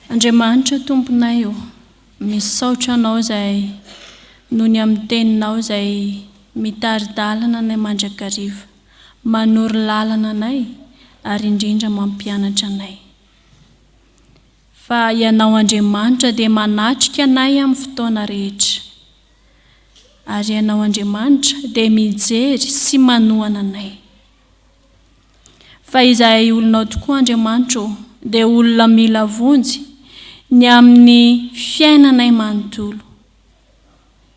Andriamanitra Tomponay ô, misaotra Anao izahay noho ny amin'ny Teninao izay mitari-dalana anay mandrakariva, manoro lalana anay ary indrindra mampianatra anay. Fa Ianao Andriamanitra dia manatrika anay amin'ny fotoana rehetra. Ary Ianao Andriamanitra dia mijery sy manohana anay. Fa izahay olonao tokoa Andriamanitra ô, dia olona mila vonjy ny amin'ny fiainanay manontolo.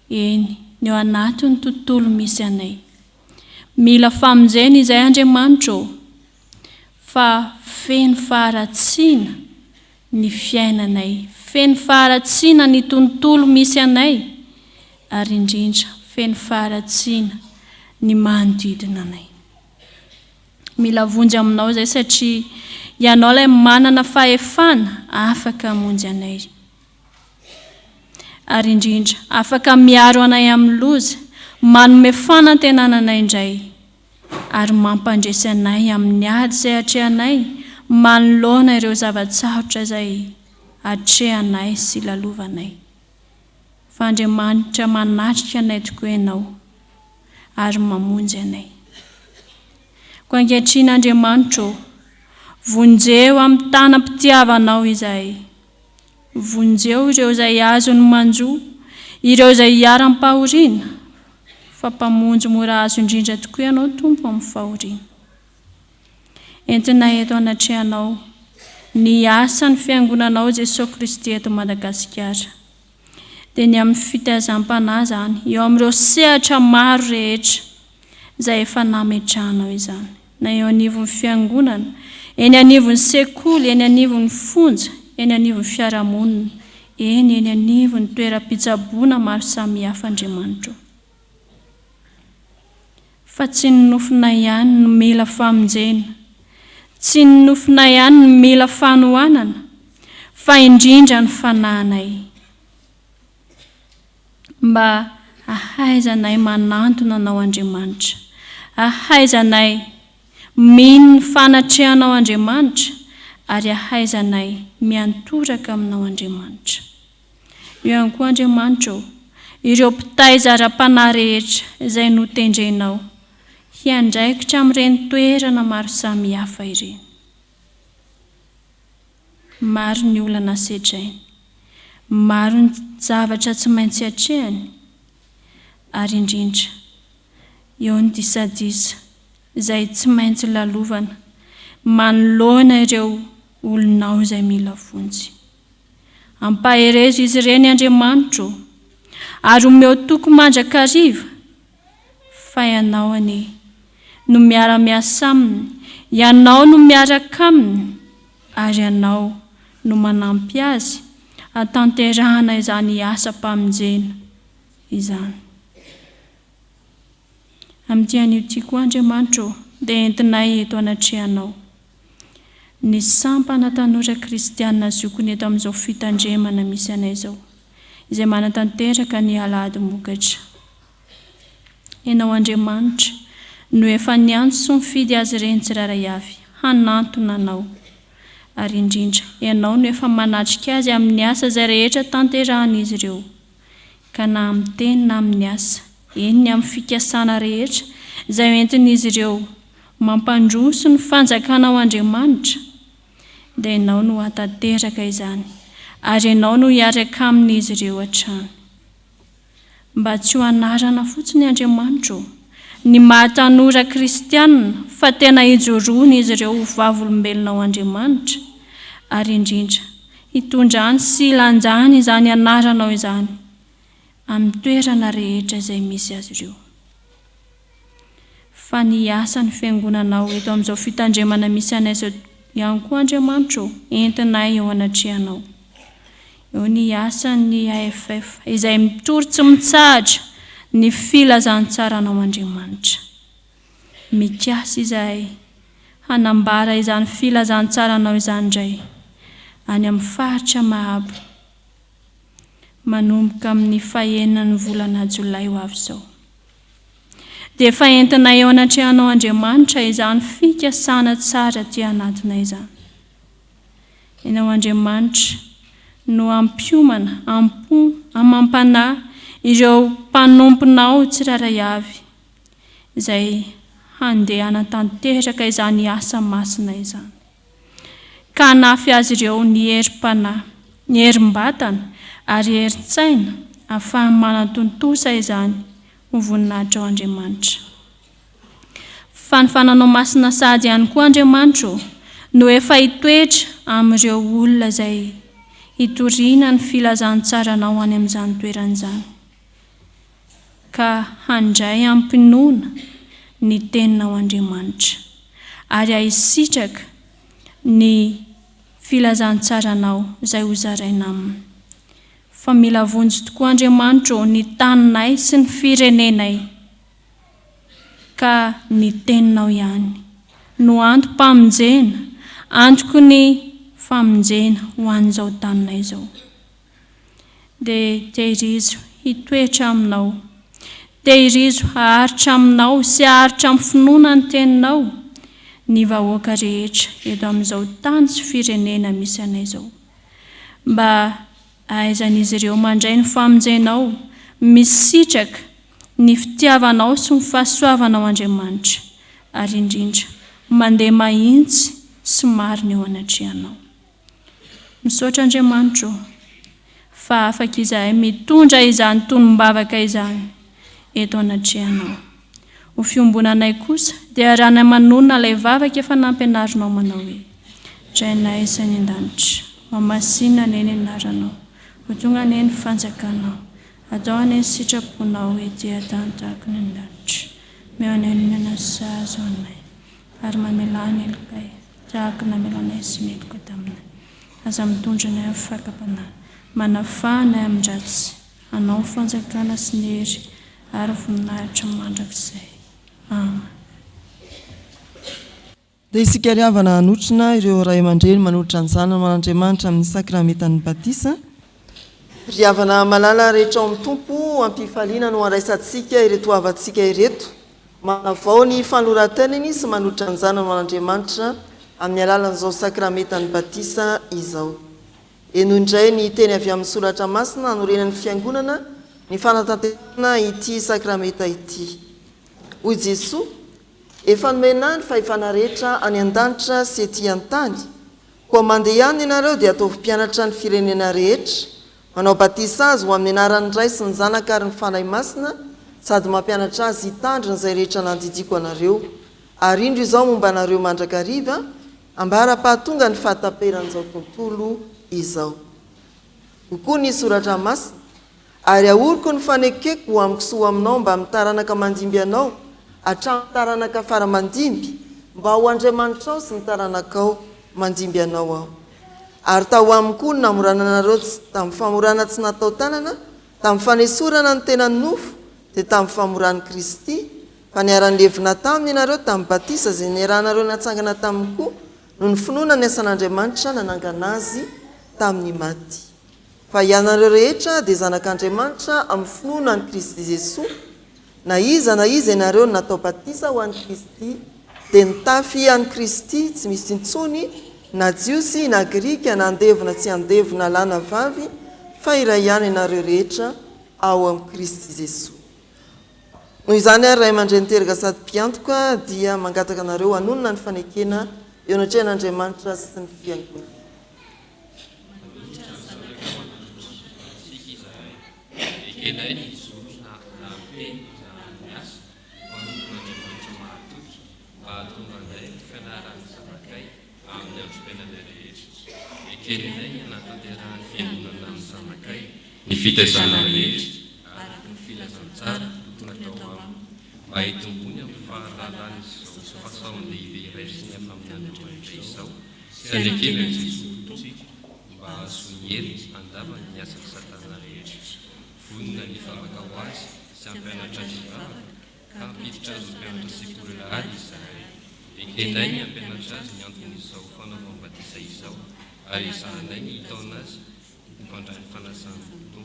Eny, ny ao anatin'ny tontolo misy anay. Mila famonjena izahay Andriamanitra ô, fa feno faharatsiana ny fiainanay, feno faharatsiana ny tontolo misy anay, ary indrindra feno faharatsiana ny manodidina anay. Mila vonjy aminao izay satria Ianao ilay manana fahefana afaka hamonjy anay. Ary indrindra afaka miaro anay amin'ny loza, manome fanantenana anay indray ary mampandresy anay amin'ny ady izay atrehanay manoloana ireo zava-tsarotra izay atrehanay sy lalovanay. Fa Andriamanitra manatrika anay tokoa Ianao ary mamonjy anay. Koa ankehitriny Andriamanitra ô, Vonjeo amin'ny tanam-pitiavanao izahay. Vonjeo ireo izay azon'ny manjo, ireo izay iharam-pahoriana, fa Mpamonjy mora azo indrindra tokoa Ianao Tompo amin'ny fahoriana. Entinay eto anatrehanao ny asan'ny Fiangonanao Jesoa Kristy eto Madagasikara. Dia ny amin'ny fitaizam-panahy izany, eo amin'ireo sehatra maro rehetra izay efa nametrahanao izany, na eo anivon'ny Fiangonana, eny anivon'ny sekoly, eny anivon'ny fonja, eny anivon'ny fiarahamonina, eny eny anivon'ny toeram-pitsaboana maro samihafa Andriamanitra ô. Fa tsy ny nofonay ihany no mila famonjena, tsy ny nofonay ihany no mila fanohanana, fa indrindra ny fanahinay. Mba hahaizanay manantona Anao Andriamanitra, hahaizanay mino ny fanatrehanao Andriamanitra, ary hahaizanay miantoraka Aminao Andriamanitra. Eo ihany koa Andriamanitra ô, ireo mpitaiza ara-panahy rehetra izay notendrenao hiandraikitra amin'ireny toerana maro samihafa ireny. Maro ny olana sedrainy, maro ny zavatra tsy maintsy atrehany, ary indrindra eo ny disadisa izay tsy maintsy lalovana manoloana ireo olonao izay mila vonjy. Ampaherezo izy ireny Andriamanitro ô, ary omeo toky mandrakariva fa Ianao anie no miara-miasa aminy, Ianao no miaraka aminy ary Ianao no manampy azy hatanterahana izany asam-pamonjena izany. Amin'ity anio ity koa Andriamanitra ô, dia entinay eto anatrehanao ny sampana tanora kristiana zokiny eto amin'izao fitandremana misy anay izao, izay manatanteraka ny alahadim-bokatra. Ianao Andriamanitra no efa niantso sy nifidy azy ireny tsirairay avy hanantona Anao. Ary indrindra, Ianao no efa manatrika azy amin'ny asa izay rehetra tanterahan'izy ireo. ka na amin'ny teny na amin'ny asa, eny ny amin'ny fikasana rehetra izay hoentin'izy ireo mampandroso ny fanjakanao Andriamanitra, dia Ianao no hahatanteraka izany, ary Ianao no hiaraka amin'izy ireo hatrany. Mba tsy ho anarana fotsiny Andriamanitra ô, ny maha tanora kristiana fa tena hijoroan'izy ireo ho vavolombelonao Andriamanitra, ary indrindra Hitondrany sy hilanjany izany anaranao izany amin'ny toerana rehetra izay misy azy ireo. Fa ny asan'ny Fiangonanao eto amin'izao fitandremana misy anay izao ihany koa Andriamanitra ô, entinay eo anatrehanao. Eo ny asan'ny AFF izay mitory tsy mitsahatra ny filazantsaranao Andriamanitra. Mikasa izahay hanambara izany filazantsaranao izany indray any amin'ny faritra Mahabo, manomboka amin'ny faheninan'ny volana jolay ho avy izao. Dia efa entinay eo anatrehanao Andriamanitra izany fikasana tsara aty anatinay izany. Ianao Andriamanitra no hampiomana am-po amam-panahy ireo mpanomponao tsirairay avy izay handeha hanatanteraka izany asa masina izany, ka hanafy azy ireo ny herim-panahy, ny herim-batana ary herin-tsaina ahafahany manatontosa izany ho voninahitrao Andriamanitra. Fa ny fananao masina sahady ihany koa Andriamanitra ô, no efa hitoetra amin'ireo olona izay hitoriana ny filazantsaranao any amin'izany toerana izany. ka handray am-pinoana ny Teninao Andriamanitra, ary hahisitraka ny Filazantsaranao izay hozaraina aminy. Fa mila vonjy tokoa Andriamanitra ô ny taninay sy ny firenenay, ka ny Teninao ihany no antom-pamonjena, antoky ny famonjena ho an'izao taninay izao. Dia tehirizo hitoetra aminao. Tehirizo haharitra aminao sy haharitra amin'ny finoana ny Teninao ny vahoaka rehetra eto amin'izao tany sy firenena misy anay izao. Mba hahaizan'izy ireo mandray ny famonjenao, misitraka ny fitiavanao sy ny fahasoavanao Andriamanitra, ary indrindra mandeha mahitsy. sy marina eo anatrehanao. Misaotra Andriamanitra ô, fa afaka izahay mitondra izany tonom-bavaka izany eto anatrehanao. Ho fiombonanay kosa dia arahanay manonona ilay vavaka efa nampianarinao manao hoe, Rainay izay any an-danitra, hohamasina anie ny anaranao, ho tonga anie ny fanjakanao, atao anie ny sitraponao ety an-tany tahaka ny any an-danitra. Omeo anay ny omena sahaza ho anay, ary mamelà ny helokay, tahaka ny namelanay sy meloka taminay. Aza mitondra anay amin'ny fakam-panahy, manafaha anay amin-dratsy. Anao ny fanjakana sy ny hery ary voninahitra mandrakizay. Amen. Dia isika ry havana hanotrona ireo ray aman-dreny manolotra ny zanany ho an'Andriamanitra amin'ny sakramentan'ny batisa. Ry havana malala rehetra ao amin'ny Tompo, am-pifaliana no andraisantsika ireto havantsika ireto, manavao ny fanoloran-tenany sy manolotra ny zanany ho an'Andriamanitra amin'ny alalan'izao sakramentan'ny batisa izao. Henoy indray ny teny avy amin'ny Soratra Masina hanorenan'ny Fiangonana ny fanatanterahana ity sakramenta ity. Hoy Jesoa, Efa nomena Ahy ny fahefana rehetra any an-danitra sy ety an-tany, koa mandehana ianareo dia ataovy mpianatra ny firenena rehetra, manao batisa azy ho amin'ny anaran'ny Ray sy ny Zanaka ary ny Fanahy Masina, sady mampianatra azy hitandrina izay rehetra nandidiako anareo. Ary indro Izaho momba anareo mandrakariva, Ambara-pahatonga ny fahataperan'izao tontolo izao. Hoy koa ny Soratra Masina, Ary ahoriko ny fanekeko ho amiko sy ho aminao mbamin'ny taranaka mandimby anao, hatramin'ny taranaka fara mandimby, mba ho Andriamanitrao sy ny taranakao mandimby anao Aho. Ary tao aminy koa no namorana anareo tsy tamin'ny famorana tsy natao tanana, tamin'ny fanesorana ny tenan'ny nofo, dia tamin'ny famoran'i Kristy, Fa niara-nilevina taminy ianareo tamin'ny batisa izay niarahanareo natsangana taminy koa noho ny finoana ny asan'Andriamanitra nanangana azy tamin'ny maty. Fa ianareo rehetra dia zanak'Andriamanitra amin'ny finoana an'i Kristy Jesoa. Na iza na iza ianareo no natao batisa ho an'i Kristy, dia nitafy an'i Kristy, tsy misy intsony na Jiosy na Grika na andevo na tsy andevo na lahy na vavy, fa iray ihany ianareo rehetra ao amin'i Kristy Jesoa. Noho izany ary, ray aman-dreny teraka sady mpiantoka, dia mangataka anareo hanonona ny fanekena eo anatrehan'Andriamanitra sy ny Fiangonana. Manolotra ny zanakao an'Andriamanitra antsika izahay. Ekenay ny hijoro na amin'ny teny na amin'ny asa ho mpanompon'Andriamanitra mahatoky mba hahatonga anay ho fianaran'ny zanakay amin'ny androm-piainanay rehetra. Ekenay ny hanatanterahan'ny Fiangonana amin'ny zanakay ny fitaizana rehetra araka ny filazantsara tokony hatao aminy, mba hitomboany amin'ny fahalalany izao fahasoavan-dehibe raisiny avy amin'Andriamanitra izao sy hanekena an'i Jesoa ho Tompo, mba hahazoany hery handavany ny asan'i Satana rehetra. Vonona ny hivavaka ho azy sy hampianatra azy hivavaka ka hampiditra azy ho mpianatra sekoly alahady izahay. Ekenay ny hampianatra azy ny anton'izao fanaovam-batisa izao, ary ezahanay ny hitaona azy ho mpandray ny fanasan'ny Tompo.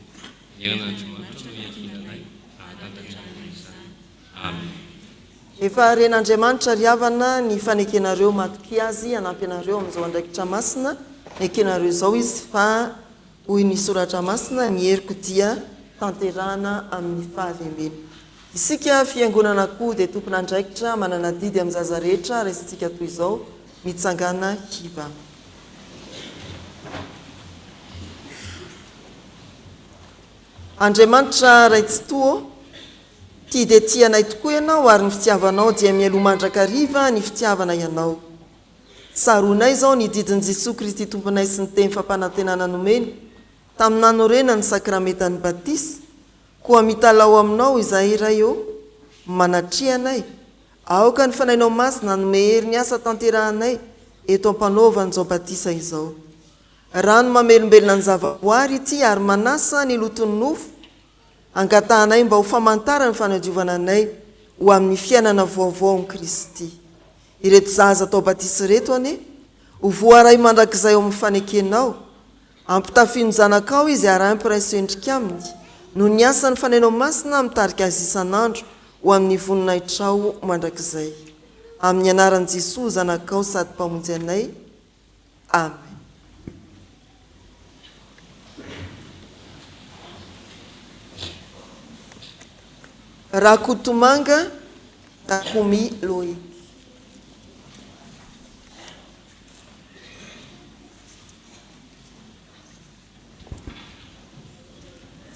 Ny herin'Andriamanitra no iankinanay hahatanterahana izany. Amena. Efa ren'Andriamanitra ry havana ny fanekenareo matokia Azy hanampy anareo amin'izao andraikitra masina nekenareo izao Izy fa hoy ny Soratra Masina ny heriko dia tanterahana amin'ny fahalemena. Isika Fiangonana koa dia tompon'andraikitra manana adidy amin'ny zaza rehetra raisintsika toy izao, mitsangàna hivavaka. Andriamanitra Ray Tsitoha ô, tia dia tia anay tokoa Ianao ary ny fitiavanao dia mialoha mandrakariva ny fitiavanay Anao. Tsaroanay izao ny didin'i Jesoa Kristy Tomponay sy ny teny fampanantenana nomeny tamin'ny nanorenany ny sakramentan'ny batisa, koa mitalaho Aminao izahay Ray ô, manatria anay, aoka ny Fanahinao Masina hanome hery ny asa tanterahanay eto am-panaovana izao batisa izao. Rano mamelombelona ny zavaboary ity ary manasa ny loton'ny nofo, angatahanay mba ho famantaran'ny fanadiovana anay ho amin'ny fiainana vaovao amin'i Kristy. Ireto zaza atao batisa ireto anie ho voaray mandrakizay ao amin'ny fanekenao, ampitafio ny zanakao izy ary ampiraiso endrika aminy, noho ny asan'ny Fanahinao Masina mitarika azy isan'andro ho amin'ny voninahitrao mandrakizay. Amin'ny anaran'i Jesoa Zanakao sady Mpamonjy anay. Amen. Rakotomanga Takumi Loïc.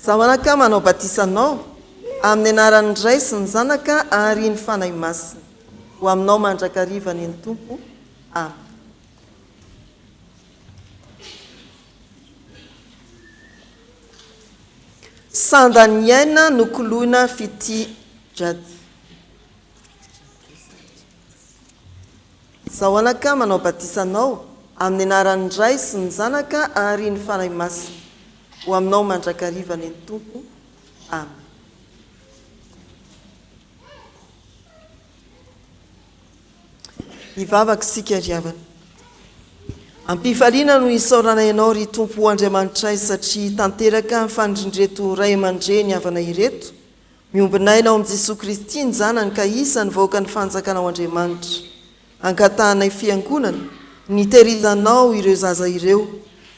Izaho anaka manao batisa anao, amin'ny anaran'ny Ray sy ny Zanaka ary ny Fanahy Masina. Ho aminao mandrakariva anie ny Tompo. Amen. Sandan'ny aina nokoloina fitia Jadi. Izaho anaka manao batisa anao amin'ny anaran'ny Ray sy ny Zanaka ary ny Fanahy Masina. Ho aminao mandrakariva anie ny Tompo. Amen. Hivavaka isika ry havana. Am-pifaliana no isaoranay Anao ry Tompo Andriamanitray satria tanteraka ny fanindrin'ireto ray aman-dreny havana ireto Miombon'aina ao amin'i Jesoa Kristy ny Zanany ka isan'ny vahoakan'ny Fanjakanao Andriamanitra. Angatahanay Fiangonana ny hitehirizanao ireo zaza ireo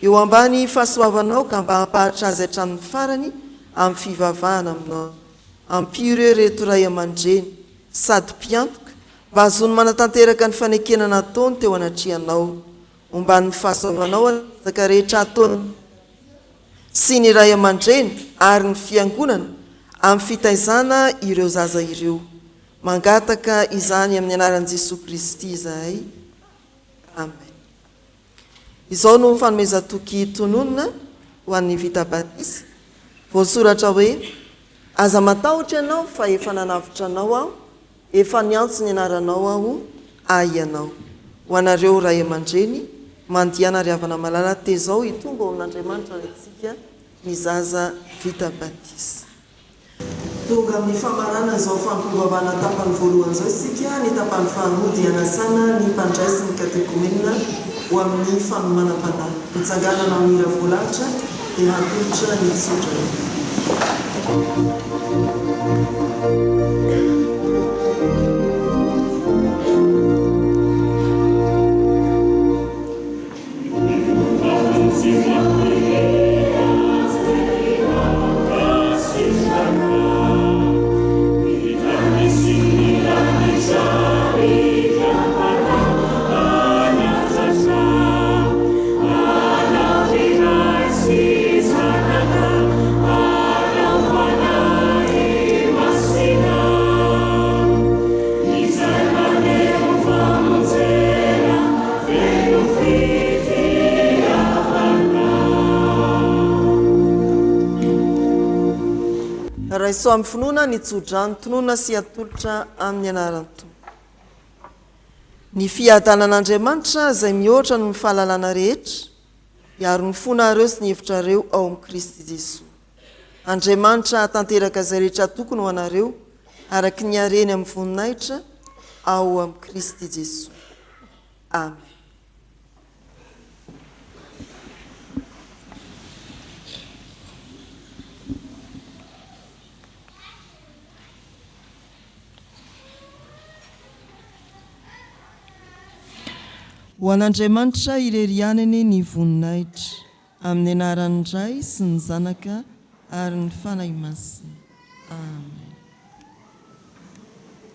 eo ambany fahasoavanao ka mba hampaharitra azy hatramin'ny farany amin'ny fivavahana aminao. Ampio ireo ireto ray aman-dreny sady mpiantoka mba hahazoany manatanteraka ny fanekena nataony teo anatrehanao. Omban'ny fahasoavanao ny ezaka rehetra ataony. sy ny ray aman-dreny ary ny fiangonana amin'ny fitaizana ireo zaza ireo. Mangataka izany amin'ny anaran'i Jesoa Kristy izahay. Amen. Izao no fanomezan-toky tononina ho an'ny vita batisa. Voasoratra hoe, Aza matahotra ianao fa efa nanavotra anao Aho, Efa niantso ny anaranao aho, ahy ianao. Ho anareo ray aman-dreny, mandiana ry havana malala tezao hitombo ao amin'Andriamanitra Raintsika ny zaza vita batisa. Tonga amin'ny famarana izao fampiombavana tapany voalohany izao isika, ny tapany faharoa dia hanasana ny mpandray sy ny katekomenina ho amin'ny fanomanam-panahy. Hitsanganana amin'ny hira voalahatra dia hatolotra ny tsodrano. Raiso amin'ny finoana ny tsodrano tononina sy atolotra amin'ny anaran'ny Tompo. Ny fiadanan'Andriamanitra izay mihoatra noho ny fahalalana rehetra, hiaro ny fonareo sy ny hevitrareo ao amin'i Kristy Jesoa. Andriamanitra hahatanteraka izay rehetra tokony ho anareo, araka ny hareny amin'ny voninahitra ao amin'i Kristy Jesoa. Amen. Ho an'Andriamanitra irery ihany anie ny voninahitra, amin'ny anaran'ny Ray sy ny Zanaka ary ny Fanahy Masina. Amen.